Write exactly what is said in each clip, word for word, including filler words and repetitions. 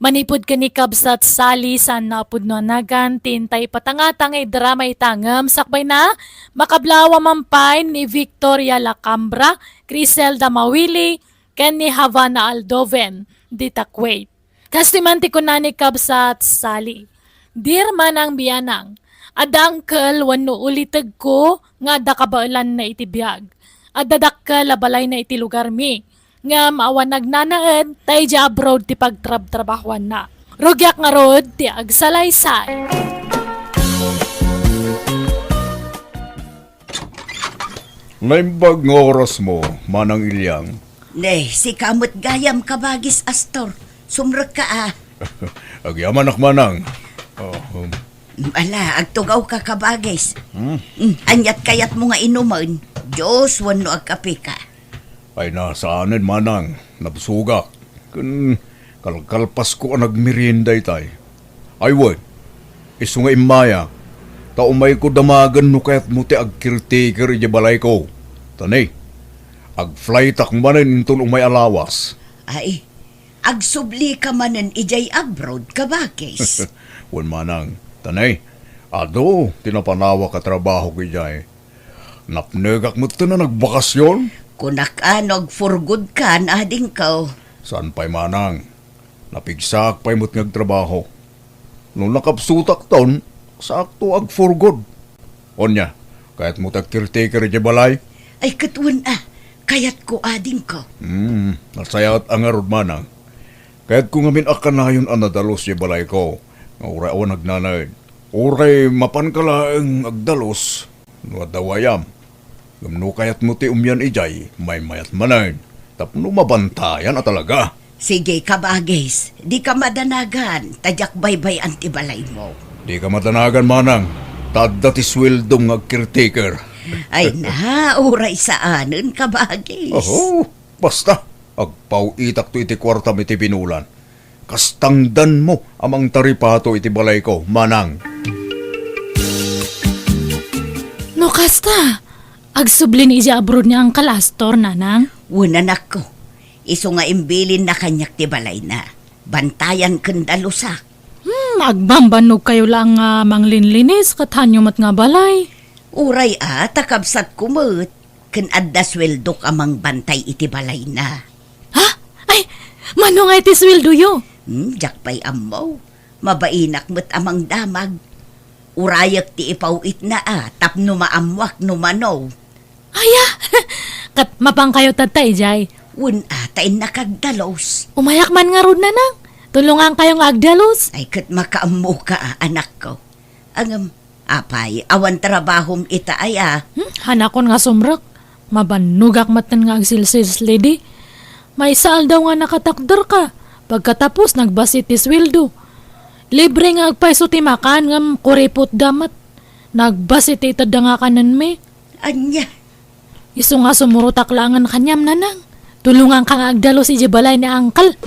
Manipud ken ni Kabsat Sally, saanna a pudno a nagan ti intay ipatangtang nga idrama ita ngem sakbayna, makablawa man pay ni Victoria Lacambra, Criselda Mawili, ken ni Havana Aldoven, dita Kuwait. Kastoy man ti kuna ni Kabsat Sally, "Dear Manang Bianang, adda angkel wenno ulitegko nga adda kabaelanna iti biag. Adda dakkel a balayna iti lugarmi, ngem awan nagnanaed ta idiay abroad ti pagtrabtrabahoanna. Rugiak ngarud ti agsalaysay." Naimbag nga orasmo, Manang Iliang. Ne, sika met gayam, Kabagis Astor. Sumrekka a. Agyamanak, Manang. Oh, um. Ala, agtugawka, Kabagis. Hmm? Mm, aniat kayatmo nga inumen? Juice wenno agkapeka? Ay na, saanen, Manang. Nabsogak. Ken kalkalpasko a nagmerienda itay. Ay wen, isu nga immayak, ta umayko damagen no kayatmo ti agcaretaker idiay balayko. Ta ne, agflytak manen inton umay a lawas. Ay, agsublika manen idiay abroad, Kabagis? Wen, Manang. Ta ne, adu ti napanawak a trabahok idiay. Napnekak metten a nagbakasyon. Kunak a no agforgodkan, adingko. Saan pay, Manang. Napigsaak pay met nga agtrabaho. No nakapsutakton, saakto agforgod. Ania, kayatmo ti agcaretaker idiay balay? Ay, ket wen a, kayatko, adingko. Hmm, nasayaat a ngarud, Manang. Kayatko ngamin a kanayon a nadalus idiay balayko, nga uray awan nagnanaed. Uray mapanka laeng agdalus, no adda wayam. Ngem no kayatmo ti umian idiay, maymayat manen, tapno mabantayan a talaga. Sige, Kabagis, dika madanagan, ta diak baybay-an ti balaymo. Dika madanagan, Manang, ta adda ti sueldom nga agcaretaker. Ay na, uray saanen, Kabagis. Oho, basta, agpaw-itakto iti kuartam iti binulan. Kastangdanmo a mangtaripato iti balayko, Manang. No kasta, agsubli ni idiay abroad ni Uncle Astor, Nanang? Wen, anakko. Isu nga imbilinna kaniak ti balayna. Bantayan ken dalusak. Hmm, agbambannogkayo laeng nga manglinlinis ket haanyo met nga balay. Uray a, ta kabsatko met, ken adda sueldok a mangbantay iti balayna. Ha? Ay, mano nga iti sueldoyo? Hmm, diak pay ammo. Mabainak met a mangdamag. Urayek ti ipaw-itna a tapno maammoak no mano. Aya, ket mapankayo tatta idiay? Wen a, ta innak agdalus. Umayak man ngarud, Nanang. Tulongankayo nga agdalus. Ay, ket makaammoka a, anakko. Ngem, apay, awan trabahom ita aya? Hmm, hanakon nga sumrek. Mabannogak metten nga agsilsilsli di. Maysa aldaw nga nakatakderka. Pagkatapos, nagbasi ti sueldo. Libre nga agpayso ti makan, ngem kuripotda met. Nagbasi ti itedda nga kanenmi. Ania? Isu nga sumurotak laengen kaniam, Nanang. Tulonganka nga agdalus idiay balay ni Uncle.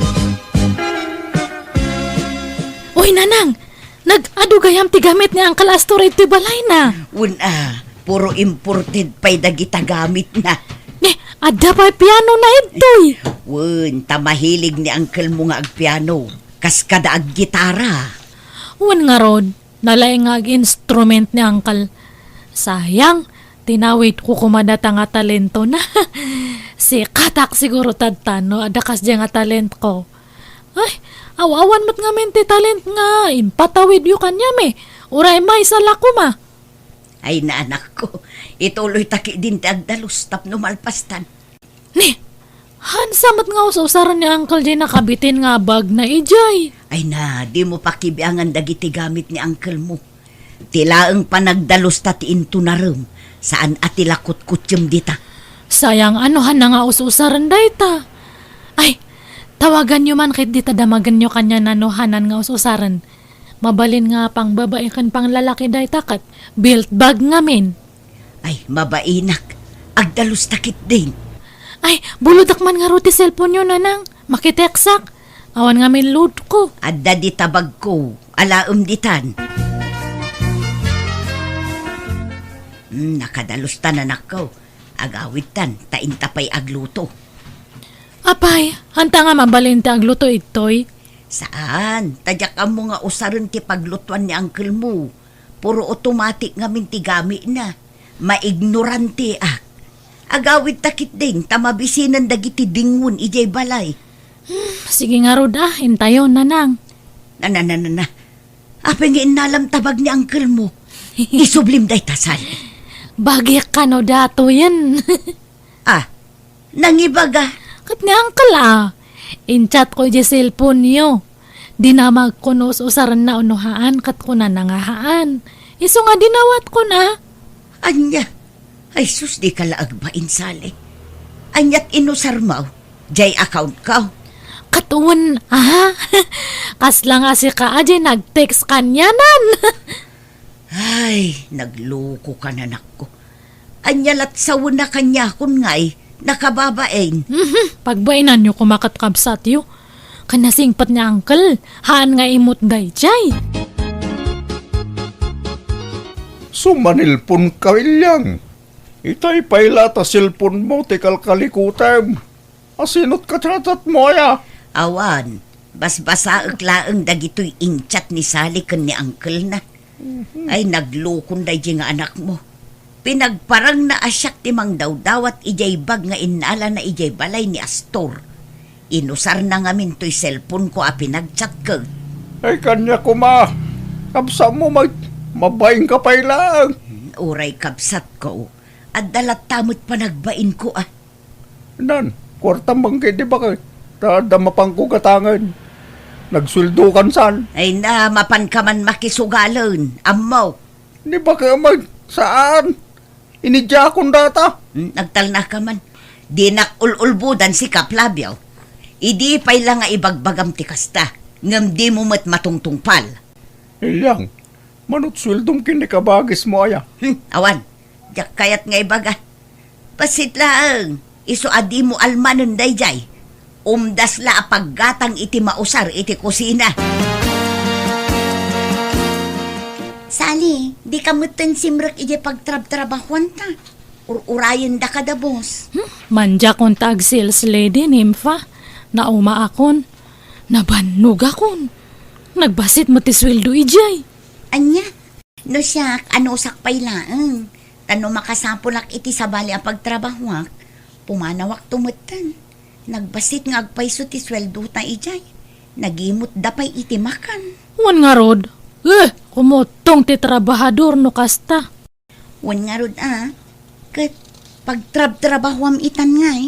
Uy, Nanang! Nag-adu gayam ti gamit ni Uncle Astor iti balayna. Wen a, puro imported pay dagita gamitna. Ni, adda pay pianona ditoy. Wen, ta mahilig ni uncle mo nga agpiano. Kas kada aggitara. Wen ngarud, nalaing nga ag-instrument ni Uncle. Sayang, tinawidko koma data nga talentona. Sikatak siguro tatta no adda kasdiay nga talentko. Ay, aw-awan met ngamin ti talent nga impatawidyo kaniam eh. Uray maysa la koma. Ay, na, anakko, ituloyta ketdin ti agdalus tapno malpastan. Ni, hansa met nga us-usaren ni Uncle diay nakabitin nga bagna idiay. Ay na, dimo pakibiangan dagiti gamit ni uncle mo. Ti laeng panagdalusta ti intunarem, saan a ti la kutkutsem dita. Sayang a no hanna nga us-usaren dayta. Ay, tawaganyo man ket dita damagenyo kaniana no hanan nga us-usaren. Mabalin nga pangbabai ken panglalaki dayta ket built bag ngamin. Ay, mabainak. Agdalusta ketdin. Ay, bulodak man ngarud ti cellphone-yo, Nanang. Makitekstak. Awan ngamin loadko. Adda dita bagko. Alaem ditan. Hmm, nakadalustan, anakko. Agawidtan, ta inta pay agluto. Apay, hanta nga mabalin ti agluto, ittoy? Saan, ta diak ammo nga usaren ti paglutuan ni uncle mo. Puro automatic ngamin ti gamina. Maignoranteak. Agawidta ketdin ta mabisinen dagiti dingon idiay balay. Hmm, sige ngarud a, intayon, nanang. Na, na, na, na, na. Apay nga innalam ta bag ni uncle mo? Isublim dayta, Sal. Bagik kano datoyen. Ah, nangibaga? Ket ni uncle a. In-chat ko idiay cellphone-yo. Dinamagko no us-usarenna wenno haan, ket kunana nga haan. Isu nga dinawatko na. Ania? Ay sus, dika la agbain, Sally. Aniat inusarmo? Jay account ko? Ket wen a. Kasla nga sika a jay nag-text kanianan. Ay, nagluko ka, nanakko. Ania lat sawen a kaniakon ngay, nakababain. Mhm, pagbainanyo koma ket kabsatyo. Ken nasingpet ni uncle, haan nga imut dayjay. Sumanilpon ka, Ilyang. Itay pay la ta cellphone mo ti kalkalikutem. Asinot ka chat-chat mo aya? Awan, basbasaek laeng dagitoy in-chat ni Sally ken ni uncle na. Mhm. Ay, naglukon daydi nga anak mo. Pinagparangna a siak ti mangdawdawat idiay bag nga innalana idiay balay ni Astor. Inusarna ngamin toy cellphone ko a pinagchat ko. Ay, kaniak koma. Kabsat mo, mag-, mabain ka pay laeng. Hmm, uray kabsat ko. Adda latta met panagbain ko, ah. Nan, kuartam man ketdi baket, ta adda mapanko gatangen. Nagsueldokan san. Ay na, mapanka man makisugalen. Ammo. Ni baket met, saan? Inidiakon data. Hmm, nagtalnaka man. Dinak ul-ulbodan sika, Flavio. Idi pay la nga ibagbagam ti kasta, ngem dimo met matungtungpal. Ilyang, manut sueldom ken ni kabagismo aya? Hmm, awan. Diak kayat nga ibaga. Bassit laeng, isu a dimo almanen dayjay. Umdas la a paggatang iti mausar iti kusina. Sally, dika metten simrek idiay pagtrabtrabahuanta. Ur-urayendaka da, boss. Hmm, mandiakon ta ag-sales lady, Nympha. Naumaakon. Nabannogakon. Nagbassit met ti sueldo idiay. Ania? No siak, anusak pay laeng. Ta no makasapulak iti sabali a pagtrabahuak, pumanawakto metten. Nagbassit nga agpayso ti sueldota idiay. Nagimutda pay iti makan. Wen ngarud, eh, kumutong ti trabahador no kasta. Wen ngarud a, ket pagtrabtrabahuam itan ngay.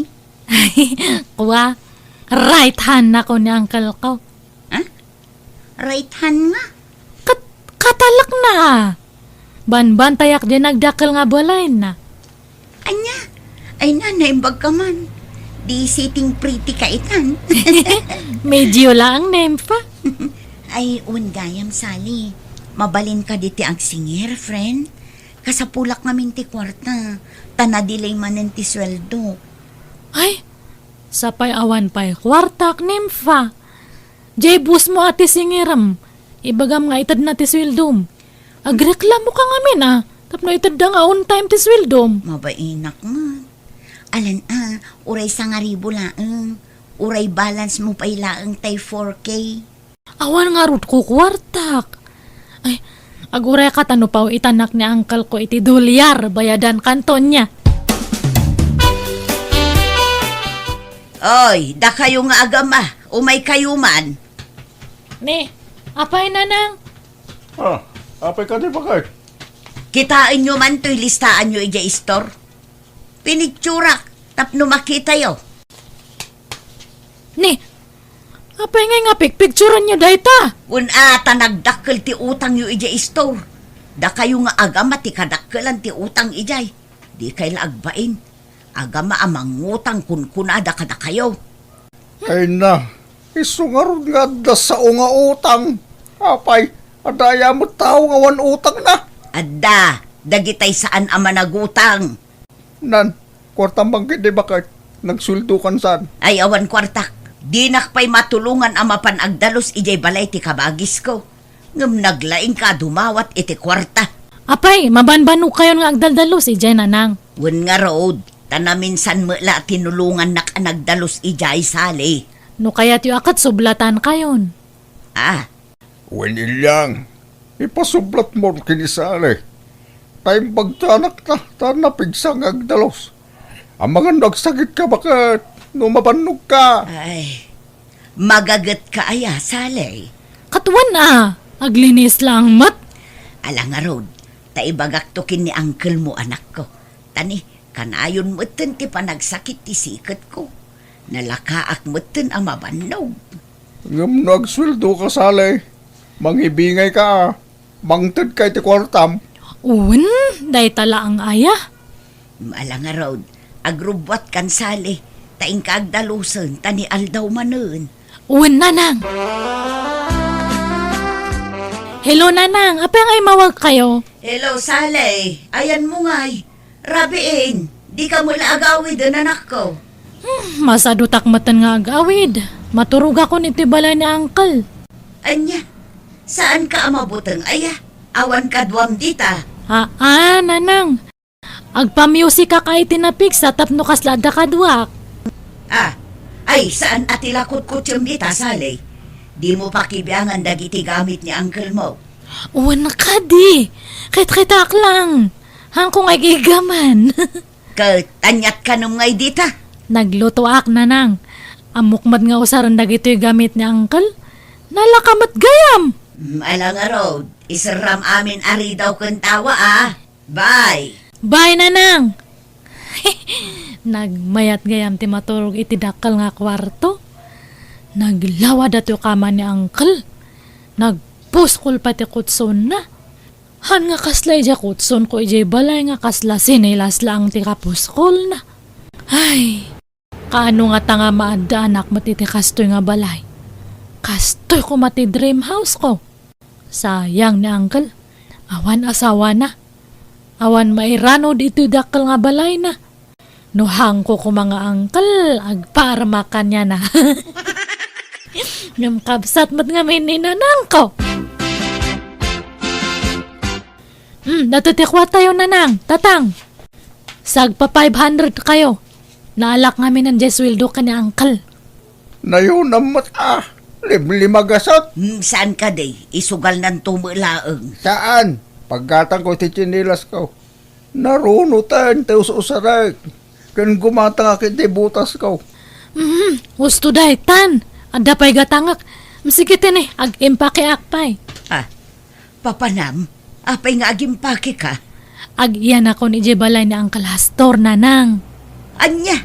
Kua, right hand nako ni uncle ko. Ha? Right hand nga? Kat-, katalakna. Banbantayak diay nagdakkel nga balayna. Ania? Ay na, naimbag ka man. Di sitting pretty ka itan. Medyo laeng, Nympha. Ay, wen gayam, Sally. Mabalin ka diti agsinger, friend. Kasapulak ngamin ti kuarta, ta na-delay manen ti sueldo. Ay, sapay awan pay kuartak, Nympha. Jay boss mo a ti singerem, ibagam nga itedna ti sueldom. Agreklamo ka ngamin a, tapno itedda nga on time ti sueldom. Mabainak met. Alan a, uray sangaribu laeng. Uray balance mo pay laeng tay four K. Awan ngarud kukuartak. Ay, agurayka ta no pao itanak ni uncle ko iti dolyar, bayadan kanto nia. Oy, dakayo nga agama, umaykayo man. Ni, apay, nanang? Ah, apay kadi, baket? Kitaenyo man toy listaanyo idiay istor. Pinicturak tapno makitayo. Ni, apay ngay nga pikpikturanyo dayta? Wen a, ta nagdakkel ti utangyo idiay istor. Dakayo nga agama ti kadakkelan ti utang idiay. Dikay la agbain. Agama a mangutang kunkunada kadakayo. Ay na, isu ngarud nga adda sao nga utang. Apay, adda aya met tao nga awan utangna? Adda, dagitay saan a managutang. Nan, kuartam man ketdi baket, nagsueldokan san. Ay, awan kuartak. Dinak pay matulongan a mapan agdalus idiay balay ti kabagisko. Ngem naglaingka a dumawat iti kuarta. Apay, mabanbanogkayon nga agdaldalus idiay, nanang? Wen ngarud, ta naminsan met la a tinulongannak a nagdalus idiay, Sally. No kayatyo a ket, sublatankayon. Ah, Wen, Ilyang, ipasublatmo ken ni Sally. Ta imbag ti anakta, ta napigsa nga agdalus. Amangan no agsakitka baket, no mabannogka. Ay, magagetka aya, Sally? Ket wen a, aglinis laeng met. Ala ngarud, ta ibagakto ken ni uncle mo, anakko. Ta ni, kanayon metten ti panagsakit ti siketko. Nalakaak metten a mabannog. Ngem no agsueldoka, Sally, mangibingayka a. Mangtedka iti kuartam. Wen, dayta laeng aya. Ala ngarud, agrubbuatkan, Sally, ta inka agdalusen, ta ni aldaw manen. Wen, Nanang. Hello, Nanang. Apay nga immawagkayo? Hello, Sally. Ayanmo ngay. Rabiin, dika met la agawiden, anakko. Hmm, masadutak metten nga agawid. Maturogakon iti balay ni uncle. Ania? Saanka a mabuteng aya? Awan kaduam dita. Aa, Nanang. Agpamusikak iti napigsa tapno kasla adda kaduak. Ah, ay, saan a ti la kutkutsem dita, Sally? Dimo pakibiangan dagiti gamit ni uncle mo. Wen kadi, kitkitaak lang. Haanko nga igigaman. Ket aniat kanem ngay dita? Naglutoak, Nanang. Ammok met nga usaren dagitoy gamit ni uncle. Nalaka met gayam. Mm, ala ngarud, iserram amin a ridaw ken tawa, a. Bye. Bye, Nanang. Nagmayat gayam ti maturog iti dakkel nga kuarto. Naglawa datoy kama ni uncle. Nagpuskol pay ti kutsonna. Haan nga kasla idiay kutsonko idiay balay nga kasla sinelas laeng ti kapuskolna. Ay, kaano ngata nga maaddaanak met iti kastoy nga balay? Kastoy koma ti dream house ko. Sayang ni uncle. Awan asawana. Awan mairanod iti dakkel nga balayna. No haanko koma nga uncle, agparmak kaniana. Ngem kabsat met ngamin ni nanangko. Hmm, datoy ti kuartayo, Nanang, Tatang. Sagpa five hundred kayo. Naalak ngamin diay sueldo ken ni uncle. Nayonam met a, limlima gasat. Hmm, saan kadi? Isugalnanto met laeng. Saan? Paggatangko iti tsinilasko. Narunoten ti us-usarek. Ken gumatangak iti butasko. Hmm, usto daytan. Adda pay gatangek. Sige tini, ag-impakeak pay. Ah, Papanam, apay nga agimpakeka? Agiyanakon idiay balay ni Uncle Astor, Nanang. Ania?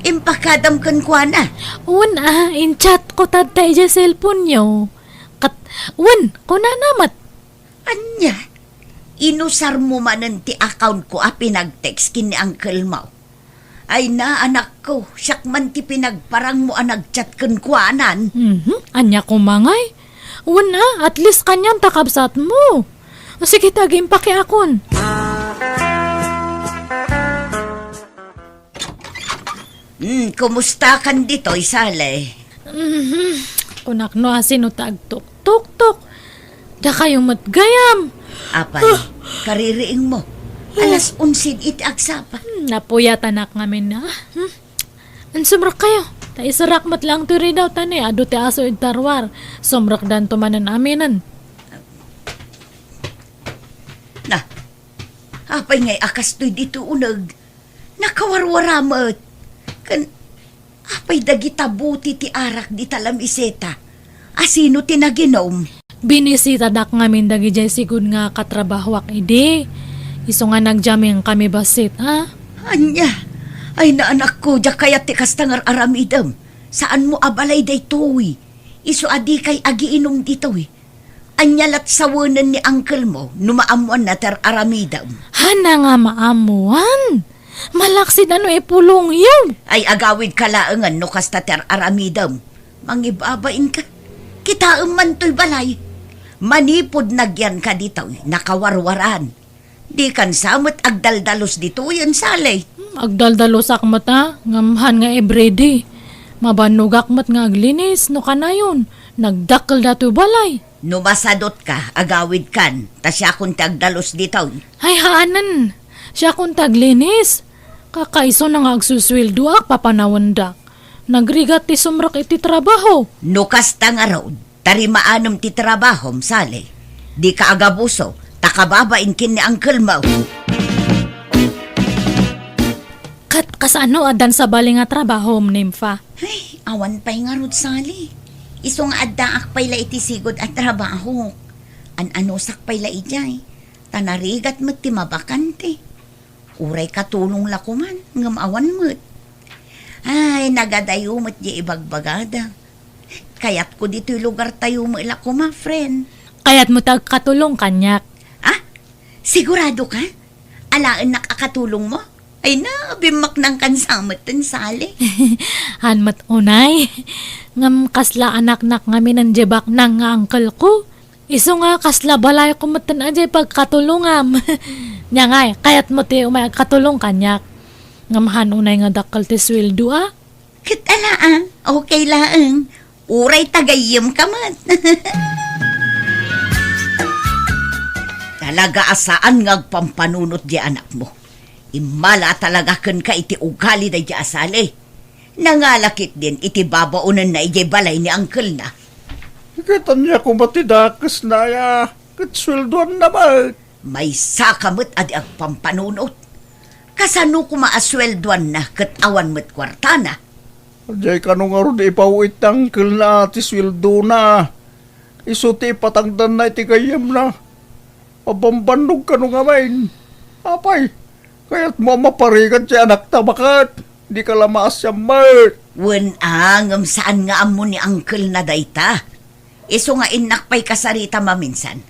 Impakadam kenkuana? Wen a, in-chat ko tatta idiay cellphone-yo. Ket, wen, kunana met. Ania? Inusarmo manen ti account ko a pinag-text ken ni uncle mo? Ay na, anakko, siak man ti pinagparangmo a nag-chat kenkuanan. Mhm. Ania koma ngay? Wen a, at least kanian ta kabsatmo. O sige, ta agimpakeakon. Hmm, kumusta kan ditoy, Sally? Mhm. Kunak no asino ta agtuktuktok. Dakayo met gayam. Apay, kaririingmo. Alas onse iti agsapa. Hmm, napuyatanak ngamin a. Hmm. Insumrekkayo. Ta iserak met laeng toy ridaw ta ni adu ti aso iti ruar. Sumrekdanto manen aminen. Na, apay ngay a kastoy ditoy uneg? Nakawarwara met. Ken apay dagita buti ti arak dita lamiseta? Asino ti naginom? Binisitadak ngamin dagidiay sigud nga katrabahoak idi. Isu nga nagyameng kami bassit, a? Ania? Ay na, anakko, diak kayat ti kasta nga ar-aramidem. Saanmo a balay daytoy. Isu a dikay agiinum ditoy. Ania lat sawenen ni uncle mo no maammoanna ti ar-aramidem? Haan nga maammoan? Malaksid a no ipulongyo. Ay, agawidka laengen no kasta ti ar-aramidem. Mangibabainka. Kitaem man toy balay. Manipud nagyanka ditoy, nakawarwaran. Dikan sa met agdaldalus ditoyen, Sally. Hmm, agdaldalusak met a, ngem haan nga everyday. Mabannogak met nga aglinis no kanayon, nagdakkel datoy balay. No masadutka, agawidkan, ta siakon ti agdalus ditoy. Ay, haanen. Siakon ti aglinis. Kakaisuna nga agsusueldoak, papanawendak. Nagrigat ti sumrek iti trabaho. No kasta ngarud, Ta rimaanem ti trabahom, Sally. Dika agabuso, ta kababain ken ni uncle mo. Ket kasano addan sabali nga trabahom, Nympha? Ay, awan pay ngarud, Sally. Isu nga addaak pay la iti sigud a trabaho. An-anusak pay la idiay. Ta narigat met ti mabakante. Uray katulong la koman, ngem awan met. Ay, nagadayo met di ibagbagada. Kayatko ditoy lugartayo met la koma, friend. Kayatmo ti agkatulong kaniak? Ah? Sigurado ka? Alaennak a katulong mo? Ay na, bimmaknang kan sa met ten, Sally. Han met unay. Ngem kasla anaknak ngamin diay baknang nga uncle ko. Isu nga kasla balayko metten a diay pagkatulongam. Nia ngay, kayatmo ti umay agkatulong kaniak. Ngem han unay nga dakkel ti sueldo a? Ket ala a, okay laeng. Uray tagayemka met. Talaga a saan nga agpampanunot diay anakmo. Immala a talaga kenka iti ugali daydiay a Sally. Nangala ketdin iti babaonenna idiay balay ni uncle-na. Ket ania koma ti dakesna aya, ket sueldoanna met. Maysaka met a di agpampanunot. Kasano koma a sueldoanna ket awan met kuartana? Diay kano ngarud ipaw-it ti uncle-na ti sueldona. Isu ti ipatangdanna iti gayyemna. Mabambannog kano ngamin. Apay, kayatmo a maparigat ti anakta baket? Dika la maasian met. Wen a, ngem saan nga ammo ni uncle-na dayta. Isu nga innak pay kasarita maminsan.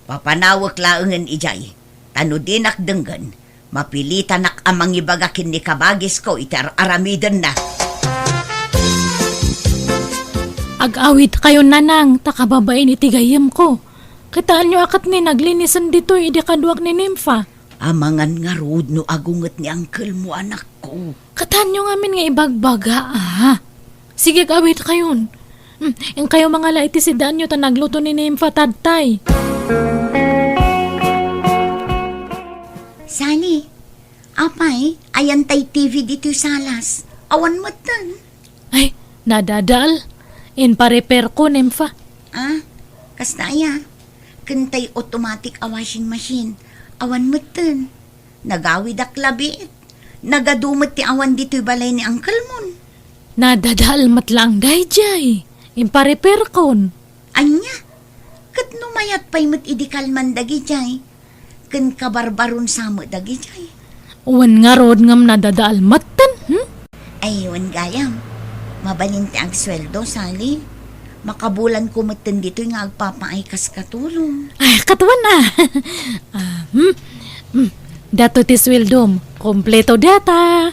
Papanawek laengen idiay, ta no dinak denggen, mapilitanak a mangibaga ken ni kabagisko iti ar-aramidenna. Ag-awidkayon, Nanang, ta kababain iti gayyemko. Kitaenyo a ket ni naglinisen ditoy idi kaduak ni Nympha. Amangan ngarud no agunget ni uncle-mo, anakko. Kitaenyo ngamin nga ibagbaga, a. Sige, ag-awidkayon. Hmm, inkayo mangala iti sidaanyo ta nagluto ni Nympha tatay. Sally, apay, ayan tay T V ditoy salas. Awan metten. Ay, nadadael. Inparepairko, Nympha. Ah, kasta aya. Ken tay automatic a washing machine. Awan metten. Nagawidak labiit. Nagadu met ti awan ditoy balay ni uncle-mon. Nadadael met laeng daydiay. Inparepairkon. Ania? Ket no mayat pay met idi kalman dagidiay, ken kabarbaron sa met dagidiay. Wen ngarud ngem nadadael metten, hmm? Ay, wen gayam. Mabalin ti agsueldo, Sally. Makabulanko metten ditoy nga agpapaay kas katulong. Ay, katuan a. Ah, hmm? Hmm. Dato ti sueldom. Kompleto data.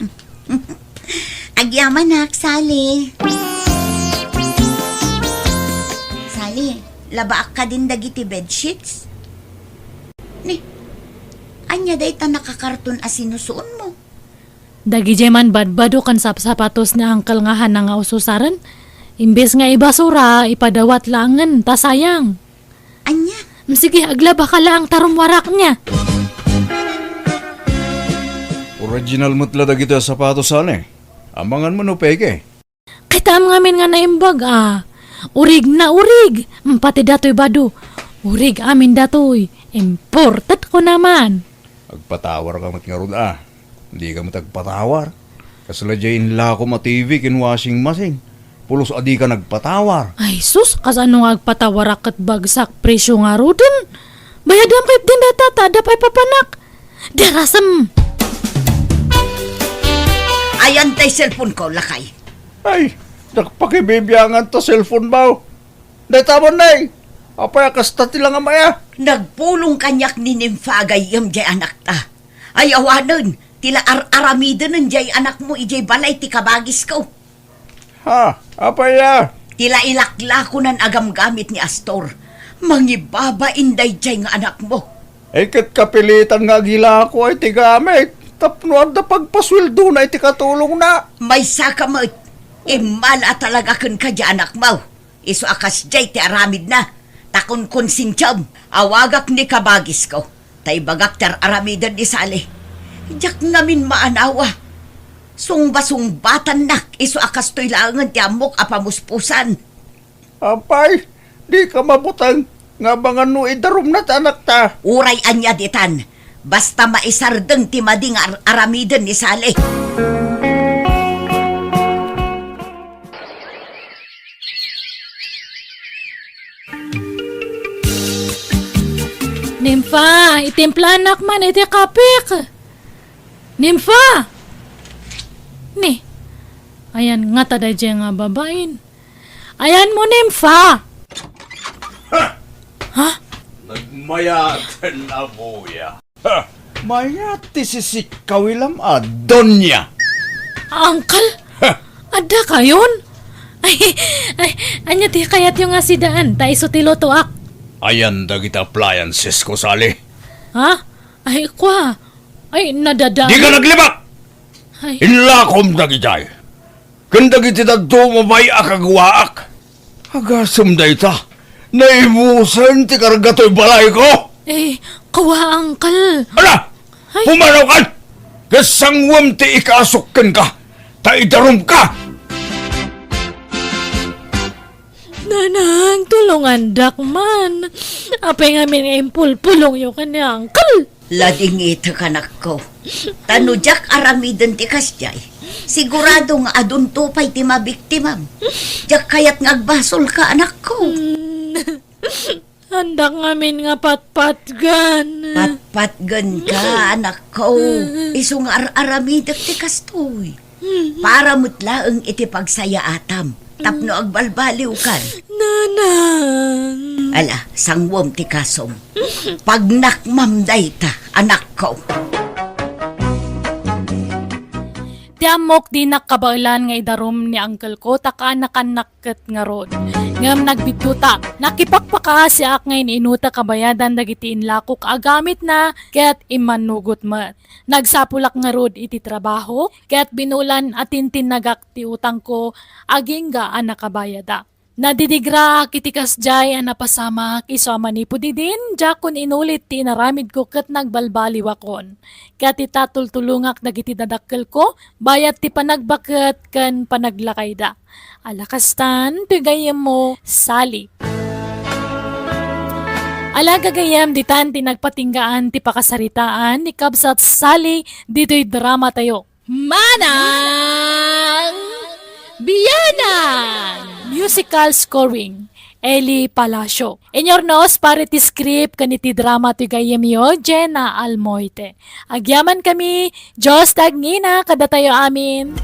Agyamanak, Sally. Sally, labaak kadin dagiti bedsheets? Ni, ania dayta nakakarton a sinusuonmo? Dagidiay man badbado ken sapsapatos ni Uncle nga hana nga ususaren, imbes nga ibasura, ipadawat laengen ta sayang. Ania? Mm, sige, aglabaka laeng ta rummuarak nia. Original met la dagiti a sapatos, Sally. Amangan mo no peke. Kitaem ngamin nga naimbag a. Urig na urig. Mm, pati datoy bado. Urig amin datoy. Imported ko naman. Agpatawar ka met ngarud a. Dika met agpatawar. Kasla diay inlakom a T V ken washing machine. Pulos a dika nagpatawar. Ay sus, kasano nga agpatawarak ket bagsak presyo ngaruden? Bayadam kayat din data ta adda pay papanak. Darasem. Ayan tay cellphone ko, lakay. Ay, nagpakibibiangan ta cellphone mo. Dayta man, nay. Apay a kasta ti langamaya? Nagpulong kaniak ni Nympha a gayyem diay anakta. Ay awanen, ti la ar-aramidenen diay anakmo idiay balay ti kabagisko. Ha? Apay a? Ti la ilaklakonan a gamgamit ni Astor. Mangibabain daydiay nga anakmo. Ay, ket kapilitan nga agilako ay ti gamit tapno adda pagpasueldona iti katulongna. Maysaka met. Immala a talaga kenka diay anakmo. Isu a kasdiay ti aramidna, ta kunkonsensiam, awagak ni kabagisko, ta ibagak ti ar-aramiden ni Sally. Diak ngamin maanawa. Sungba-sungbatannak, isu a kastoy laengen ti ammok a pamuspusan. Apay, Dika mabuteng nga abangan no idarumna ti anakta. Uray ania ditan, basta maisardeng ti madi nga ar-, aramiden ni Sally. Nimfa, itimplanak man iti kapik. Nimfa! Ni, ayan ngata daydiay nga babain. Ayanmo, Nimfa! Ha? Ha? Nagmayaten a buya. Ha? Mayat ti sisikkawilam a donya. Uncle? Ha? Adda kayon? Ay, ay, ania ti kayatyo nga sidaan? Ta isu ti lutoak. Ayan dagiti appliances ko, Sally. Ha? Ay, kwa. Ay, nadada. Dika naglibak! Ay. Inlakom dagitay. Ken dagiti dadduma pay a kaguaak. Agasem dayta. Naibusen ti karga toy balayko. Eh, kawa, uncle. Ala! Ay. Pumanaw kan! Ket sangwem ti ikasuk kenka, ta idarumka! Nanang, tulongandak man. Apay ngamin nga impulpulongyo ken ni uncle? Ladingitek, anakko. Ta no diak aramiden ti kasdiay, sigurado nga adunto pay ti mabiktimam. Diak kayat nga agbasolka, anakko. Mm. Andak ngamin nga patpatgen. Patpatgenka, anakko. Isu nga ar-aramidek ti kastoy. Para met laeng iti pagsayaatam tapno agbalbaliwkan. Nanang. Ala, sangwem ti kasom. Pagnakmam dayta, anakko. Ti ammok, dinak kabaelan nga idarum ni uncle ko ta kaanakannak ket ngarud. Ngem nagbiddutak. Nakipakpakaasiak nga in-inutek a bayadan dagiti inlakok a gamitna ket immannugot met. Nagsapulak ngarud iti trabaho, ket binulan a tintinnagak ti utangko agingga a nakabayadak. Nadidigraak iti kasdiay a napasamak, isu a manipud idin, diakon inulit ti inaramidko ket nagbalbaliwakon. Ket ita, tultulongak dagiti dadakkelko, bayat ti panagbaket ken panaglakayda. Ala kastan, toy gayyemmo, Sally. Ala gagayyem, ditan ti nagpatinggaan ti pakasaritaan ni Kabsat Sally ditoy dramatayo. Manang Bianang! Musical scoring, Eli Palacio. Inyurnos para iti script ken iti drama ti gayyemyo, Jenna Almoite. Agyamankami, Dios ti agngina kadatayo amin.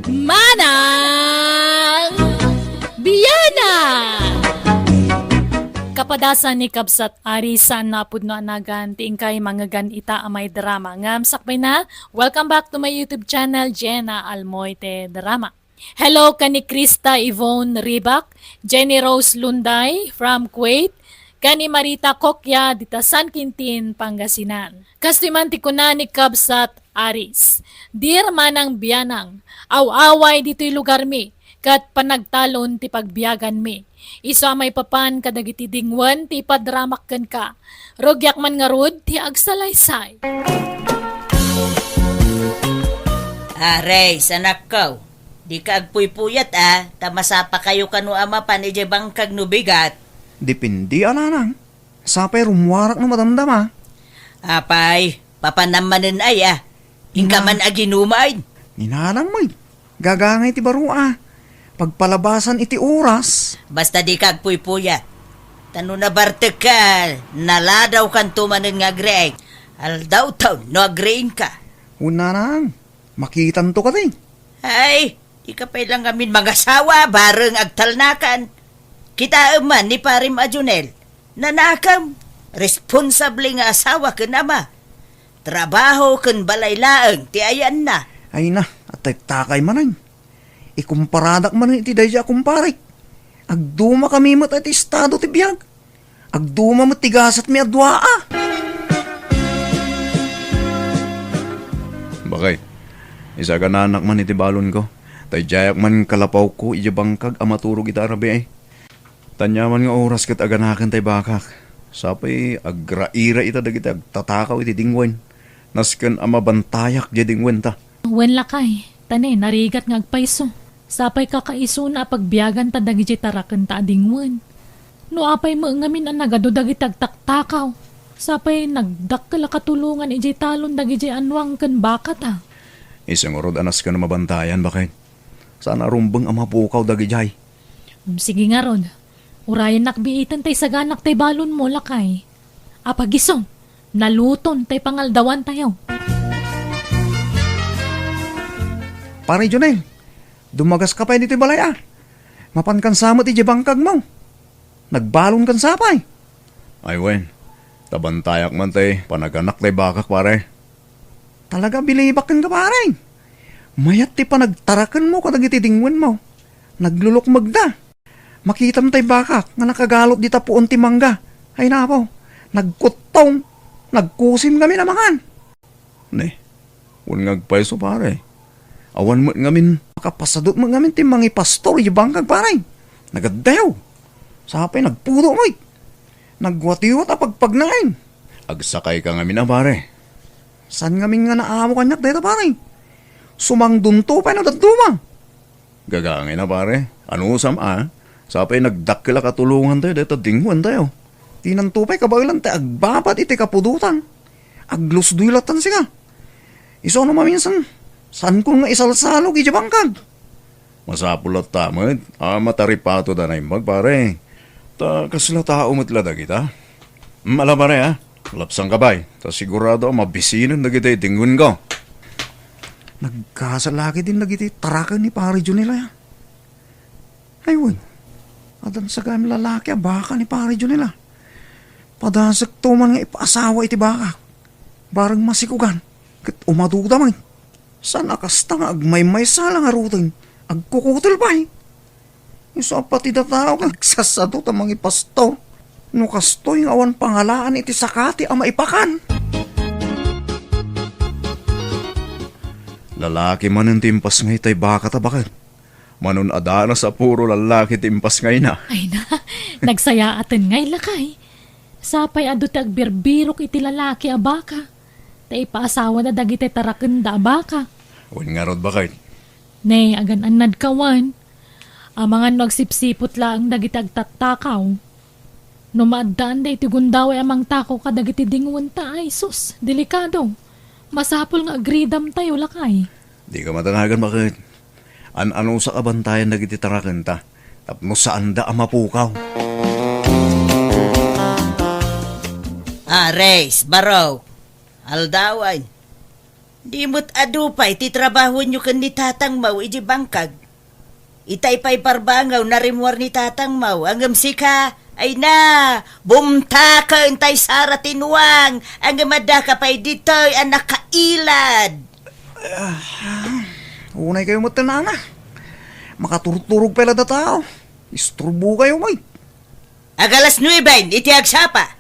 Manang Bianang! Kapadasan ni Kabsat Ari, saan nga pudno a nagan ti inkay mangngegan ita a maidrama. Ngem sakbayna, welcome back to my YouTube channel, Jenna Almoite Drama. Hello ken ni Krista Yvonne Ribak, Jenny Rose Lunday from Kuwait, ken ni Marita Kokya dita San Quintin, Pangasinan. Kastoy man ti kuna ni Kabsat Aris, "Dear Manang Bianang, aw-away ditoy lugarmi, ket panagtalon ti pagbiaganmi. Isu a maipapan kadagiti dingwen ti ipadramak kenka. Rugiak man ngarud ti agsalaysay." Ares, anakko, dika agpuypuyat a, ta masapakayo kano a mapan idiay bangkag no bigat. Depende a, nanang. Sapay rummuarak no madamdama. Apay, papanam manen aya. Inka man aginuman. Ni nanang met, gagangay ti baro a. Pagpalabasan iti oras. Basta dika agpuypuyat. Ta no nabartekka, naladawkanto manen nga agriing. Aldawtaw no agriingka. Wen, nanang, makitanto kadi. Ay, dika pay la ngamin mangasawa, bareng agtalnakan. Kitaem man ni Parem a Jonel. Nanakem, responsable nga asawa ken ama. Trabaho ken balay laeng ti ayanna. Ay na, atay takay manen. Ikumparadak manen iti daydiay a kumparek. Agdumakami met iti estado ti biag. Agduma met ti gasatmi a dua a. Bakay, isagananak man iti balonko. Tay diayak man kalapawko idiay bangkag a maturog ita a rabii. Ania man nga oras ket aganaken tay bakak. Sapay agraira ita dagiti agtatakaw iti dingwen. Nasken a mabantayak diay dingwenta. Wen lakay, Ta ne, narigat nga agpayso. Sapay kakaisuna a pagbiaganta dagidiay tarakenta a dingwen. No apay met ngamin a nagadu dagiti agtaktakaw, sapay nagdakkel a katulongan idiay talon dagidiay anuang ken bakata. Isu ngarud a nasken a mabantayan, baket. Saan a rumbeng a mapukaw dagidiay. Mm, sige ngarud. Urayennak biiten tay saganak tay balonmo, lakay. Apagiso, naluton tay pangaldawantayo. Pare Jonel, dumagaska pay ditoy balay a. Mapankansa met idiay bangkagmo. Nagbalonkansa pay. Ay wen, ta bantayak man tay panaganak tay bakak, pare. Talaga, bilibak kenka, pare. Mayat ti panagtarakenmo kadagiti dingwenmo. Naglulukmegda. Makitam tay bakak nga nakagalot dita puon ti mangga. Ay napo, nagkuttong. Nagkusim ngamin a mangan. Ne, wen nga agpayso, pare. Awan met ngamin makapasadut met ngamin ti mangipastor idiay bangkag, pare. Nagaddayo. Sapay nagpudo met. Nagwatiwat a pagpagnaen. Agsakayka ngamin a, pare. Saan ngamin nga naamo kaniak dayta, pare? Sumangdonto pay no dadduma. Gagangay na, pare. Anusam a? Sapay nagdakkel a katulongantayo dayta dingwentayo. Dinanto pay kabaelan ti agbabad iti kapudotan. Aglusdoy lattan sika. Isu no maminsan, saankon nga isalsalog idiay bangkag. Masapul latta met a mataripatod a naimbag, pare. Ta kasla tao met la dagita. Mm, ala, pare, a. Lapsangka pay, ta sigurado a mabisinen dagiti dingwenko. Nagkasal la ketdin dagiti taraken ni Pare Jonel a. Ay wen, addan sa gayam lalaki a baka ni Pare Jonel a. Padasekto man nga ipaasawa iti baka. Bareng masikogan, ket umaduda met. Saan a kasta nga agmaymaysa la ngaruden, agkukutel pay. Isu a pati datayo nga agsasado ta mangipastor. No kastoy nga awan pangalaan iti sakati a maipakan. Lalaki manen ti impasngay tay baka ta baket. Manon adanas a puro lalaki ti impasngayna. Ay na, nagsayaaten ngay lakay. Sapay adu ti agbirbirok iti lalaki a baka. Ta ipaasawada dagiti tarakenda a baka. Wen ngarud, baket. Ne, agan-annadka wen. Amangan no agsipsiput laeng dagiti agtattakaw. No maaddaanda iti gundaway a mangtakaw kadagiti dingwenta, ay sus, delikado. Masapul nga agridamtayo, lakay. Dika madanagan, baket. An-anusak a bantayan dagiti tarakenta tapno saanda a mapukaw. Ares, Barok, aldawan. Di met adu pay ti trabahonyo ken ni tatangmo idi bangkag. Itay pay barbangaw narimmuar ni tatangmo, ngem sika, ay na, bumtaken tay sara ti nuang, ngem addaka pay ditoy a nakailad. Ah, unay kayo met, nana. Makaturturog pay la dataw. Isturbo kayo, may. Agalas nueben iti agsapa.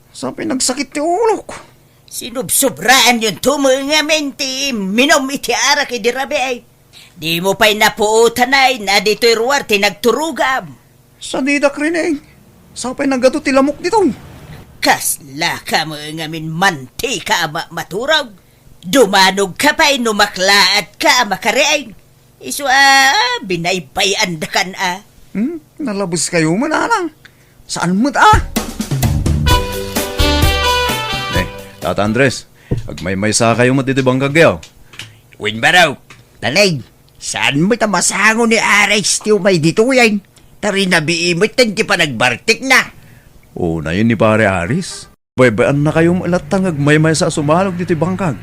Sapay nagsakit ti ulok. Sinubsobraanyon to met ngamin ti minum iti arak idi rabii. Dimo pay napuotanay na ditoy ruar ti nagturogam. Sadidak rin, eh. Sapay nagadu ti lamok ditoy. Kasla ka met ngamin mantika a ma-, maturog. Dumanog ka pay no maklaat ka a makariing. Isu a binaybay-andakan a. Hmm? Nalabes kayo man, anak. Saan met a? Eh, Tata Andres, agmaymaysa kayo met iti bangkagyo. Wen, Barok, talay, saan met a masango ni Aris ti umay ditoyen? Ta rinabii met ti panagbartekna. Unayen ni Pare Aris. Baybay-annakayo met latta nga agmaymaysa a sumalog ditoy bangkag.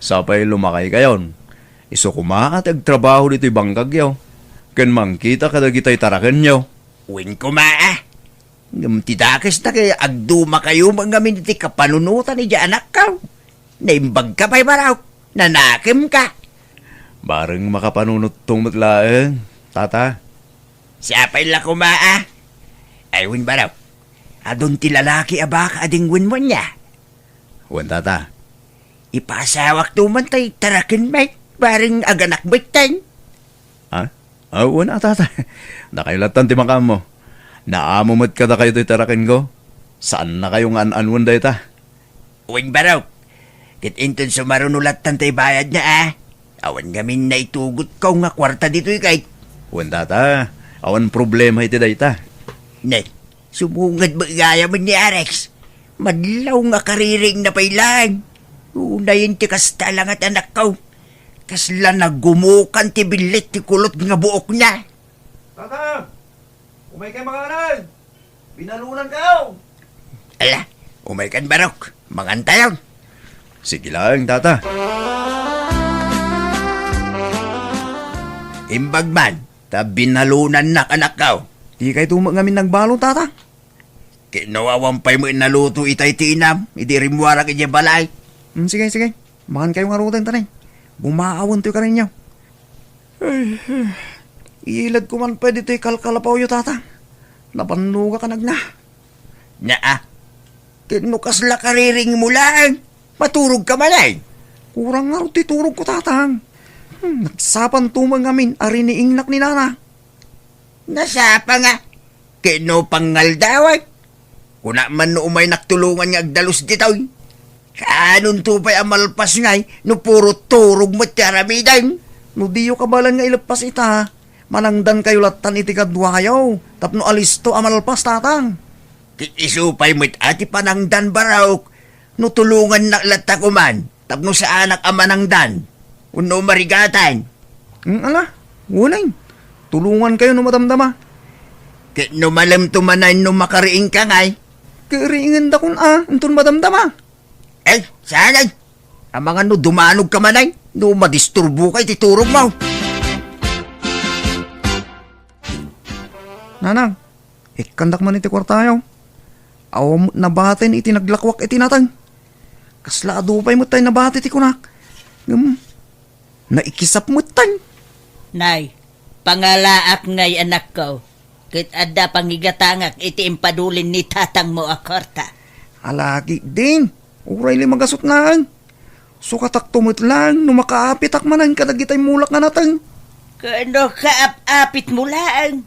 Sapay lumakaykayon. Isu koma a ti agtrabaho ditoy bangkagyo ken mangkita kadagitay tarakenyo. Wen koma a. Ngem ti dakes ta ket agdumakayo met ngamin iti kapanunotan idiay anakko. Naimbagka pay, Barok. Nanakemka. Bareng makapanunotto met laeng, Tata. Sapay la koma a. Ay wen, Barok. Adun ti lalaki a baka a dingwenmo ania? Wen, Tata. Ipasawakto man tay taraken met, bareng aganak met ten. Ha? Ah, wen a, Tata. Dakayo lattan ti makaammo. Naamo met kadakayo toy tarakenko. Saannakayo nga an-anuen dayta. Wen, Barok. Ket inton sumaruno lattan tay bayadna a. Awan ngamin naitugotko nga kuarta ditoy, kay. Wen, tata, awan problema iti dayta. Ne, sumunged met gayam ni Alex. Madlaw nga kaririingna pay laeng. Unayen ti kasta la nga ti anakko. Kasla nagumukan ti billit ti kulot nga buokna. Tata! Umaykayo mangan! Binalunan kayo! Ala, umaykan, Barok. Mangantayon. Sige laeng, tata. Imbag man, ta binalunannak, anakko. Dikayto met ngamin nagbalo, tata. Ket no awan pay met naluto itay ti inam, idi rimmuarak idiay balay. Hmm, sige, sige. Mangankayo ngaruden, ta ne, bumaawentoy kaninyo. Ay, ay. Iladko man pay ditoy kalkalapawyo, tata. Nabannogak a nagna. Naa. Ket no kasla kaririingmo laeng, maturogka manen. Kurang ngarud ti turogko, tata. Hmm, nasapanto met ngamin a riniingnak ni nana. Nasapa nga. Ket no pangaldawan, kunak man no umaynak tulongan nga agdalus ditoy. Kaanonto pay a malpas ngay no puro turog met ti aramiden? No diyo kabaelan nga ileppas ita, manangdankayo lattan iti kaduayo tapno alisto a malpas, tata. Ket isu pay met a ti panangdan, Barok, no tulongannak latta koman tapno saanak a manangdan wenno marigatan. Hmm, ala, unayen. Tulongankayo no madamdama. Ket no malemto manen no makariingka ngay? Ket riingenda kun a, inton madamdama. Ay, saan ay? Amangan no dumanogka manen, no madisturboka iti turogmo. Nanang, ikkandak man iti kuartayo. Awan met nabatin iti naglakuak iti nateng. Kasla adu pay met tay nabati ti kunak. Ngem, naikisap met tay. Nay, pangalaak ngay, anakko, ket adda pangigatangak iti impadulin ni tatangmo a kuarta. Ala ketdin, uray la magasut laeng. Sukatakto met laeng no makaapitak manen kadagitay mulak nga nateng. Ket no kaap-apitmo laeng,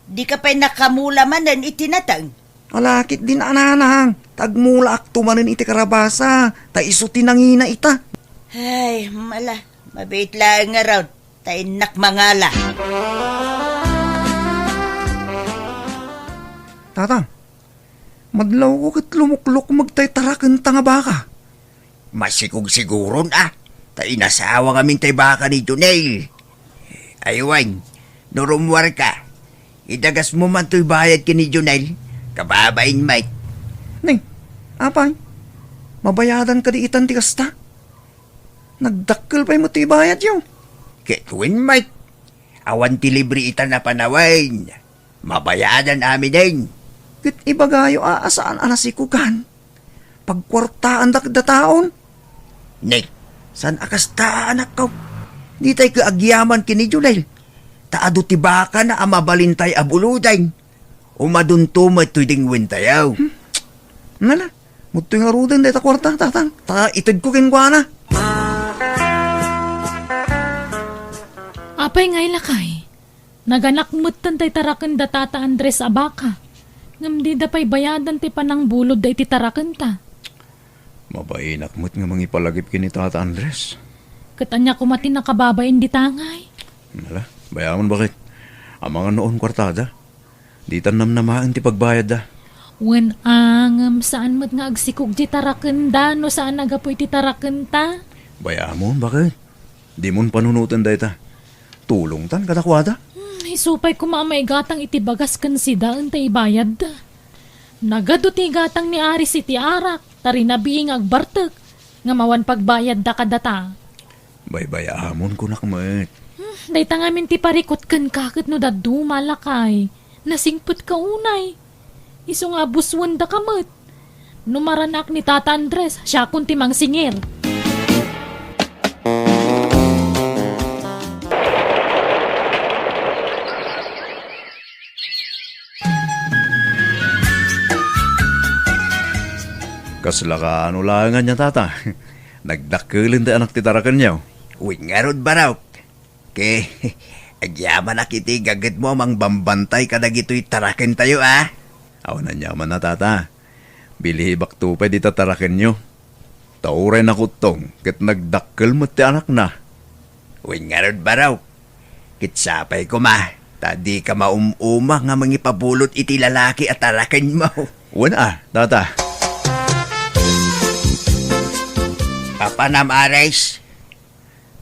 dika pay nakamula manen iti nateng. Ala ketdin a nanang, ta agmulaakto manen iti karabasa, ta isu ti nangina ita. Ay, mala, mabiit laeng ngarud, ta innak mangala. Tata, madlawko ket lumuklukmeg tay tarakenta nga baka. Masikog siguron a, ta inasawa ngamin tay baka ni Jonel. Ay wen, no rummuarka, idagasmo man toy bayad ken ni Jonel, kababain met. Ne, apay, mabayadan kadi itan ti kasta? Nagdakkel pay met ti ibayadyo. Ket wen met, awan ti libre itan a panawen. Mabayadan aminen. Ket ibagayo a, a saan a nasikogan. Pagkuartaandak dataon. Ne, saan a kasta a anakko? Ditay ket agyaman ken ni Jonel. Ta adu ti bakana a mabalintay a buloden. Umadunto met toy dingwentayo. Hmm. Nala, mudtoy ngaruden dayta kuarta, tatang. Ta itedko kenkuana. Apay ngay, lakay? Naganak metten tay taraken da Tata Andres a baka, ngem dida pay bayadan ti panangbulodda iti tarakenta. Mabainak met nga mangipalagip ken ni Tata Andres. Ket ania koma ti nakababain dita ngay? Ala, bay-amon, baket. Amangan no awan kuartada. Ditan namnamaen ti pagbayadda. Wen a, ngem saan met nga agsikog ti tarakenda no saan a gapu iti tarakenta? Bay-amon, baket. Dimon panunoten dayta. Tulongtan kadakuada. Hmm, isu pay koma a maigatang iti bagas ken sidaen ta ibayadda. Nagadu ti igatang ni Aris iti arak, ta rinabii nga agbartek, ngem awan pagbayadda kadata. Baybay-amon, kunak met. Hmm, dayta ngamin ti parikut kenka ket no dadduma, lakay. Nasingpetka unay. Isu nga abussuendaka met. No maranak ni Tata Andres, siakon ti mangsingir. Kasla kaano laeng ania, Tata? Nagdakkelen ti anak ti tarakenyo. Wen ngarud, Barok. Ket agyamanak iti gagetmo a mangbambantay kadagitoy tarakentayo, a? Awan aniamanna, Tata. Bilibakto pay dita tarakenyo. Ta uray nakuttong ket nagdakkel met ti anakna. Wen ngarud, barok. Ket sapay koma, ta dika maum-uma nga mangipabulot iti lalaki a tarakenmo. Wen a, tata. Apanam, Ares?